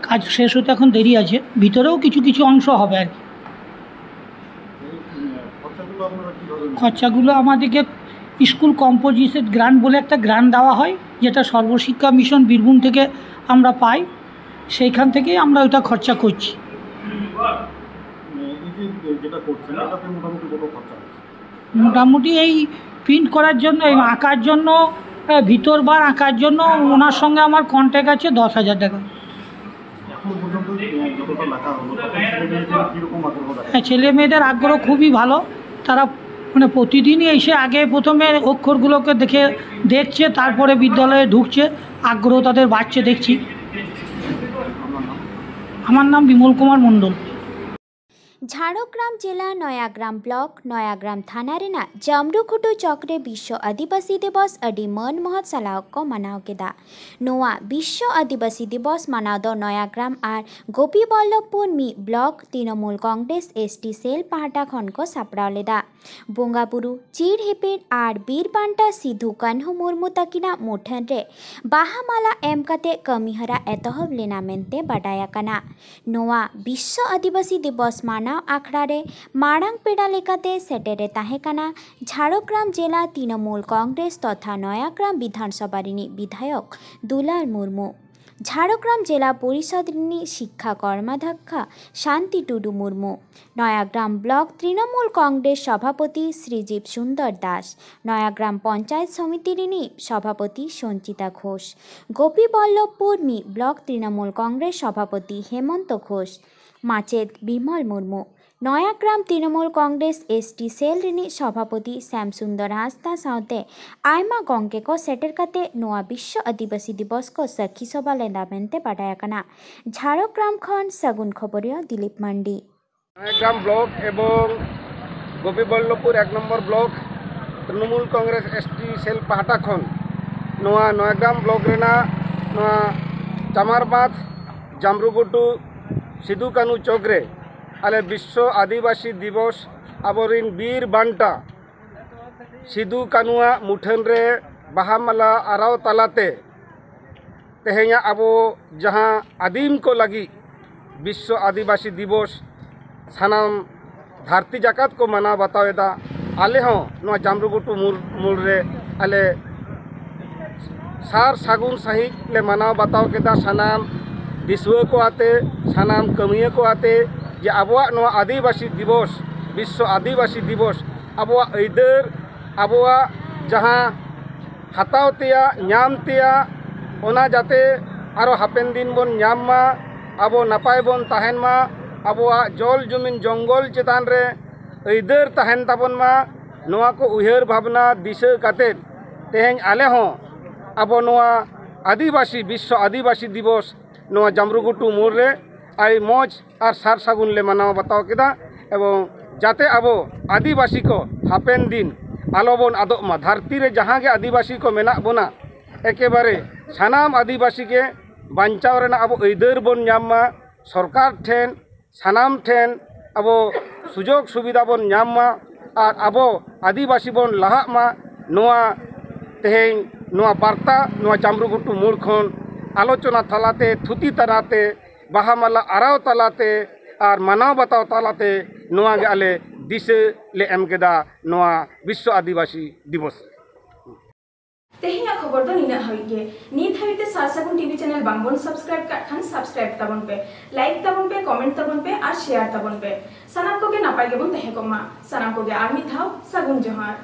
কাজ শেষ হতে এখন দেরি আছে, ভিতরেও কিছু কিছু অংশ হবে আর কি। খরচাগুলো আমাদেরকে স্কুল কম্পোজিটেড গ্র্যান্ট বলে একটা গ্র্যান্ট দেওয়া হয়, যেটা সর্বশিক্ষা মিশন বীরভূম থেকে আমরা পাই, সেইখান থেকেই আমরা ওইটা খরচা করছি। এই যে যেটা করছেন, এটাতে মোটামুটি কত খরচা হচ্ছে? মোটামুটি এই প্রিন্ট করার জন্য, এই আঁকার জন্য, আহ, ভিতর বার আঁকার জন্য ওনার সঙ্গে আমার কন্ট্যাক্ট আছে দশ হাজার টাকা। এখন পর্যন্ত আহ, যতটা লেখা হলো, তখন ছেলে মেয়েদের কীরকম আগ্রহ দেখা? হ্যাঁ, ছেলে মেয়েদের আগ্রহ খুবই ভালো। তারা মানে প্রতিদিনই এসে আগে প্রথমে অক্ষরগুলোকে দেখে, দেখছে, তারপরে বিদ্যালয়ে ঢুকছে, আগ্রহ তাদের বাড়ছে দেখছি। আমার নাম বিমল কুমার মণ্ডল। ᱡᱷᱟᱲᱜᱨᱟᱢ ᱡᱮᱞᱟ ᱱᱚᱭᱟᱜᱨᱟᱢ ᱵᱞᱚᱠ ᱱᱚᱭᱟᱜᱨᱟᱢ ᱛᱷᱟᱱᱟ ᱨᱮᱱᱟᱜ ᱡᱟᱢᱨᱩᱠᱷᱩᱴᱩ ᱪᱚᱠ ᱨᱮ ᱵᱤᱥᱥᱚ ᱟᱹᱫᱤᱵᱟᱹᱥᱤ ᱫᱤᱵᱚᱥ ᱟᱹᱰᱤ ᱢᱟᱹᱱ ᱢᱚᱦᱚᱛ ᱥᱟᱞᱟᱜ ᱠᱚ ᱢᱟᱱᱟᱣ ᱠᱮᱫᱟ᱾ ᱱᱚᱣᱟ ᱵᱤᱥᱥᱚ ᱟᱹᱫᱤᱵᱟᱹᱥᱤ ᱫᱤᱵᱚᱥ ᱢᱟᱱᱟᱣ ᱫᱚ ᱱᱚᱭᱟᱜᱨᱟᱢ ᱟᱨ ᱜᱳᱯᱤᱵᱚᱞᱞᱚᱵᱷᱯᱩᱨ ᱢᱤᱫ block Trinamool Congress S T cell ᱯᱟᱦᱴᱟ ᱠᱷᱚᱱ ᱠᱚ ᱥᱟᱯᱲᱟᱣ ᱞᱮᱫᱟ᱾ ᱵᱚᱸᱜᱟ ᱵᱩᱨᱩ, ᱪᱤᱨ ᱦᱤᱯᱤᱲ ᱟᱨ ᱵᱤᱨ ᱵᱟᱱᱴᱟ ᱥᱤᱫᱷᱩ ᱠᱟᱹᱱᱦᱩ ᱢᱩᱨᱢᱩ ᱛᱟᱹᱠᱤᱱᱟᱜ ᱢᱩᱴᱷᱟᱹᱱ ᱨᱮ ᱵᱟᱦᱟ ᱢᱟᱞᱟ ᱮᱢ ᱠᱟᱛᱮ ᱠᱟᱹᱢᱤᱦᱚᱨᱟ ᱮᱛᱚᱦᱚᱵ ᱞᱮᱱᱟ ᱢᱮᱱᱛᱮ ᱵᱟᱰᱟᱭ ᱟᱠᱟᱱᱟ᱾ ᱱᱚᱣᱟ ᱵᱤᱥᱥᱚ ᱟᱹᱫᱤᱵᱟᱹᱥᱤ ᱫᱤᱵᱚᱥ ᱢᱟᱱᱟᱣ ᱟᱠᱷᱲᱟ ᱨᱮ ᱢᱟᱲᱟᱝ ᱯᱮᱲᱟ ᱞᱮᱠᱟᱛᱮ ᱥᱮᱴᱮᱨ ᱮ ᱛᱟᱦᱮᱸ ᱠᱟᱱᱟ ᱡᱷᱟᱲᱜᱨᱟᱢ ᱡᱮᱞᱟ ᱛᱨᱤᱱᱚᱢᱩᱞ ᱠᱚᱝᱜᱨᱮᱥ ᱛᱚᱛᱷᱟ ᱱᱚᱭᱟᱜᱨᱟᱢ ᱵᱤᱫᱷᱟᱱ ᱥᱚᱵᱷᱟ ᱨᱤᱱᱤᱡ ᱵᱤᱫᱷᱟᱭᱚᱠ ᱫᱩᱞᱟᱞ ᱢᱩᱨᱢᱩ, ᱡᱷᱟᱲᱜᱨᱟᱢ ᱡᱮᱞᱟ ᱯᱚᱨᱤᱥᱚᱫᱽ ᱨᱤᱱᱤᱡ ᱥᱤᱠᱠᱷᱟ ᱠᱚᱨᱢᱟᱫᱷᱭᱟᱠᱷᱟ ᱥᱟᱱᱛᱤ ᱴᱩᱰᱩ ᱢᱩᱨᱢᱩ, ᱱᱚᱭᱟᱜᱨᱟᱢ ᱵᱞᱚᱠ ᱛᱨᱤᱱᱚᱢᱩᱞ ᱠᱚᱝᱜᱨᱮᱥ ᱥᱚᱵᱷᱟᱯᱚᱛᱤ ᱥᱨᱤᱡᱤᱵ ᱥᱩᱱᱫᱚᱨ ᱫᱟᱥ, ᱱᱚᱭᱟᱜᱨᱟᱢ ᱯᱚᱧᱪᱟᱭᱮᱛ ᱥᱚᱢᱤᱛᱤ ᱨᱤᱱᱤᱡ ᱥᱚᱵᱷᱟᱯᱚᱛᱤ ᱥᱚᱧᱪᱤᱛᱟ ᱜᱷᱳᱥ, ᱜᱳᱯᱤᱵᱚᱞᱞᱚᱵᱷᱯᱩᱨ ᱢᱤᱫ ᱵᱞᱚᱠ ᱛᱨᱤᱱᱚᱢᱩᱞ ᱠᱚᱝᱜᱨᱮᱥ ᱥᱚᱵᱷᱟᱯᱚᱛᱤ ᱦᱮᱢᱚᱱᱛᱚ ᱜᱷᱳᱥ, ᱢᱟᱪᱮᱛ ᱵᱤᱢᱚᱞ ᱢᱩᱨᱢᱩ, ᱱᱚᱭᱟᱜᱨᱟᱢ ᱛᱨᱤᱱᱚᱢᱩᱞ ᱠᱚᱝᱜᱨᱮᱥ ᱮᱥ ᱴᱤ ᱥᱮᱞ ᱨᱤᱱᱤᱡ ᱥᱚᱵᱷᱟᱯᱚᱛᱤ ᱥᱭᱟᱢ ᱥᱩᱱᱫᱚᱨ ᱦᱟᱸᱥᱫᱟ ᱥᱟᱶᱛᱮ ᱟᱭᱢᱟ ᱜᱚᱢᱠᱮ ᱠᱚ ᱥᱮᱴᱮᱨ ᱠᱟᱛᱮ ᱱᱚᱣᱟ ᱵᱤᱥᱥᱚ ᱟᱹᱫᱤᱵᱟᱹᱥᱤ ᱫᱤᱵᱚᱥ ᱠᱚ ᱥᱟᱹᱠᱷᱤ ᱥᱚᱵᱷᱟ ᱞᱮᱫᱟ ᱢᱮᱱᱛᱮ ᱵᱟᱰᱟᱭ ᱟᱠᱟᱱᱟ᱾ ᱡᱷᱟᱲᱜᱨᱟᱢ ᱠᱷᱚᱱ ᱥᱟᱹᱜᱩᱱ ᱠᱷᱚᱵᱚᱨᱤᱭᱟᱹ ᱫᱤᱞᱤᱯ ᱢᱟᱱᱰᱤ᱾ ᱱᱚᱭᱟᱜᱨᱟᱢ ᱵᱞᱚᱠ ᱮᱵᱚᱝ ᱜᱳᱯᱤᱵᱚᱞᱞᱚᱵᱷᱯᱩᱨ ᱮᱠ number block Trinamool Congress S T cell ᱯᱟᱦᱴᱟ ᱠᱷᱚᱱ ᱱᱚᱣᱟ ᱱᱚᱭᱟᱜᱨᱟᱢ ᱵᱞᱚᱠ ᱨᱮᱱᱟᱜ ᱱᱚᱣᱟ ᱪᱟᱢᱟᱨᱵᱟᱸᱫᱷ ᱡᱟᱢᱨᱩᱜᱷᱩᱴᱩ ᱥᱤᱫᱩ ᱠᱟᱹᱱᱦᱩ ᱪᱚᱠ ᱨᱮ ᱟᱞᱮ ᱵᱤᱥᱥᱚ ᱟᱹᱫᱤᱵᱟᱹᱥᱤ ᱫᱤᱵᱚᱥ ᱟᱵᱚᱨᱤᱱ ᱵᱤᱨ ᱵᱟᱱᱴᱟ ᱥᱤᱫᱩ ᱠᱟᱹᱱᱦᱩᱣᱟᱜ ᱢᱩᱴᱷᱟᱹᱱ ᱨᱮ ᱵᱟᱦᱟ ᱢᱟᱞᱟ ᱟᱨᱟᱣ ᱛᱟᱞᱟᱛᱮ ᱛᱮᱦᱮᱧᱟᱜ ᱟᱵᱚ ᱡᱟᱦᱟᱸ ᱟᱹᱫᱤᱢ ᱠᱚ ᱞᱟᱹᱜᱤᱫ ᱵᱤᱥᱥᱚ ᱟᱹᱫᱤᱵᱟᱹᱥᱤ ᱫᱤᱵᱚᱥ ᱥᱟᱱᱟᱢ ᱫᱷᱟᱹᱨᱛᱤ ᱡᱟᱠᱟᱛ ᱠᱚ ᱢᱟᱱᱟᱣ ᱵᱟᱛᱟᱣ ᱮᱫᱟ, ᱟᱞᱮ ᱦᱚᱸ ᱱᱚᱣᱟ ᱡᱟᱢᱨᱩᱜᱷᱩᱴᱩ ᱢᱩᱲ ᱢᱩᱲ ᱨᱮ ᱟᱞᱮ ᱥᱟᱨ ᱥᱟᱹᱜᱩᱱ ᱥᱟᱺᱦᱤᱡ ᱞᱮ ᱢᱟᱱᱟᱣ ᱵᱟᱛᱟᱣ ᱠᱮᱫᱟ, ᱥᱟᱱᱟᱢ ᱫᱤᱥᱩᱣᱟᱹ ᱠᱚ ᱟᱛᱮ, ᱥᱟᱱᱟᱢ ᱠᱟᱹᱢᱤᱭᱟᱹ ᱠᱚ ᱟᱛᱮ, ᱡᱮ ᱟᱵᱚᱣᱟᱜ ᱱᱚᱣᱟ ᱟᱹᱫᱤᱵᱟᱹᱥᱤ ᱫᱤᱵᱚᱥ, ᱵᱤᱥᱥᱚ ᱟᱹᱫᱤᱵᱟᱹᱥᱤ ᱫᱤᱵᱚᱥ, ᱟᱵᱚᱣᱟᱜ ᱟᱹᱭᱫᱟᱹᱨ, ᱟᱵᱚᱣᱟᱜ ᱡᱟᱦᱟᱸ ᱦᱟᱛᱟᱣ ᱛᱮᱭᱟᱜ, ᱧᱟᱢ ᱛᱮᱭᱟᱜ, ᱚᱱᱟ ᱡᱟᱛᱮ ᱟᱨᱚ ᱦᱟᱯᱮᱱ ᱫᱤᱱ ᱵᱚᱱ ᱧᱟᱢ ᱢᱟ, ᱟᱵᱚ ᱱᱟᱯᱟᱭ ᱵᱚᱱ ᱛᱟᱦᱮᱱ ᱢᱟ, ᱟᱵᱚᱣᱟᱜ ᱡᱚᱞ ᱡᱩᱢᱤᱱ ᱡᱚᱝᱜᱚᱞ ᱪᱮᱛᱟᱱ ᱨᱮ ᱟᱹᱭᱫᱟᱹᱨ ᱛᱟᱦᱮᱱ ᱛᱟᱵᱚᱱ ᱢᱟ, ᱱᱚᱣᱟ ᱠᱚ ᱩᱭᱦᱟᱹᱨ ᱵᱷᱟᱵᱽᱱᱟ ᱫᱤᱥᱟᱹ ᱠᱟᱛᱮᱫ ᱛᱮᱦᱮᱧ ᱟᱞᱮ ᱦᱚᱸ ᱟᱵᱚ ᱱᱚᱣᱟ ᱟᱹᱫᱤᱵᱟᱹᱥᱤ, ᱵᱤᱥᱥᱚ ᱟᱹᱫᱤᱵᱟᱹᱥᱤ ᱫᱤᱵᱚᱥ ᱱᱚᱣᱟ ᱡᱟᱢᱨᱩᱜᱷᱩᱴᱩ ᱢᱳᱲ ᱨᱮ ᱟᱹᱰᱤ ᱢᱚᱡᱽ ᱟᱨ ᱥᱟᱨ ᱥᱟᱹᱜᱩᱱ ᱞᱮ ᱢᱟᱱᱟᱣ ᱵᱟᱛᱟᱣ ᱠᱮᱫᱟ᱾ ᱮᱵᱚᱝ ᱡᱟᱛᱮ ᱟᱵᱚ ᱟᱹᱫᱤᱵᱟᱹᱥᱤ ᱠᱚ ᱦᱟᱯᱮᱱ ᱫᱤᱱ ᱟᱞᱚ ᱵᱚᱱ ᱟᱫᱚᱜ ᱢᱟ, ᱫᱷᱟᱹᱨᱛᱤ ᱨᱮ ᱡᱟᱦᱟᱸ ᱜᱮ ᱟᱹᱫᱤᱵᱟᱹᱥᱤ ᱠᱚ ᱢᱮᱱᱟᱜ ᱵᱚᱱᱟ, ᱮᱠᱮᱵᱟᱨᱮ ᱥᱟᱱᱟᱢ ᱟᱹᱫᱤᱵᱟᱹᱥᱤ ᱜᱮ ᱵᱟᱧᱪᱟᱣ ᱨᱮᱱᱟᱜ ᱟᱵᱚ ᱟᱹᱭᱫᱟᱹᱨ ᱵᱚᱱ ᱧᱟᱢ ᱢᱟ, ᱥᱚᱨᱠᱟᱨ ᱴᱷᱮᱱ ᱥᱟᱱᱟᱢ ᱴᱷᱮᱱ ᱟᱵᱚ ᱥᱩᱡᱳᱜᱽ ᱥᱩᱵᱤᱫᱷᱟ ᱵᱚᱱ ᱧᱟᱢ ᱢᱟ ᱟᱨ ᱟᱵᱚ ᱟᱹᱫᱤᱵᱟᱹᱥᱤ ᱵᱚᱱ ᱞᱟᱦᱟᱜ ᱢᱟ᱾ ᱱᱚᱣᱟ ᱛᱮᱦᱮᱧ ᱱᱚᱣᱟ ᱵᱟᱨᱛᱟ ᱱᱚᱣᱟ ᱡᱟᱢᱨᱩᱜᱷᱩᱴᱩ ᱢᱳᱲ ᱠᱷᱚᱱ ᱟᱞᱳᱪᱚᱱᱟ ᱛᱟᱞᱟᱛᱮ, ᱛᱷᱩᱛᱤ ᱛᱟᱞᱟᱛᱮ, ᱵᱟᱦᱟ ᱢᱟᱞᱟ ᱟᱨᱟᱣ ᱛᱟᱞᱟᱛᱮ ᱟᱨ ᱢᱟᱱᱟᱣ ᱵᱟᱛᱟᱣ ᱛᱟᱞᱟᱛᱮ ᱱᱚᱣᱟ ᱜᱮ ᱟᱞᱮ ᱫᱤᱥᱟᱹ ᱞᱮ ᱮᱢ ᱠᱮᱫᱟ ᱱᱚᱣᱟ ᱵᱤᱥᱥᱚ ᱟᱹᱫᱤᱵᱟᱹᱥᱤ ᱫᱤᱵᱚᱥ ᱨᱮ᱾ ᱛᱮᱦᱮᱧᱟᱜ ᱠᱷᱚᱵᱚᱨ ᱫᱚ ᱱᱤᱱᱟᱹᱜ ᱦᱟᱹᱵᱤᱡ ᱜᱮ᱾ ᱱᱤᱛ ᱦᱟᱹᱵᱤᱡ ᱛᱮ ᱥᱟᱨ ᱥᱟᱹᱜᱩᱱ ᱴᱤᱵᱷᱤ ᱪᱮᱱᱮᱞ ᱵᱟᱝᱵᱚᱱ ᱥᱟᱵᱥᱠᱨᱟᱭᱤᱵ ᱠᱟᱜ ᱠᱷᱟᱱ ᱥᱟᱵᱥᱠᱨᱟᱭᱤᱵ ᱛᱟᱵᱚᱱ ᱯᱮ, ᱞᱟᱭᱤᱠ ᱛᱟᱵᱚᱱ ᱯᱮ, ᱠᱚᱢᱮᱱᱴ ᱛᱟᱵᱚᱱ ᱯᱮ ᱟᱨ ᱥᱮᱭᱟᱨ ᱛᱟᱵᱚᱱ ᱯᱮ᱾ ᱥᱟᱱᱟᱢ ᱠᱚᱜᱮ ᱱᱟᱯᱟᱭ ᱜᱮᱵᱚᱱ ᱛᱟᱦᱮᱸ ᱠᱚᱜ ᱢᱟ᱾ ᱥᱟᱱᱟᱢ ᱠᱚᱜᱮ ᱟᱨ ᱢᱤᱫ ᱫᱷᱟᱣ ᱥᱟᱹᱜᱩᱱ ᱡᱚᱦᱟᱨ᱾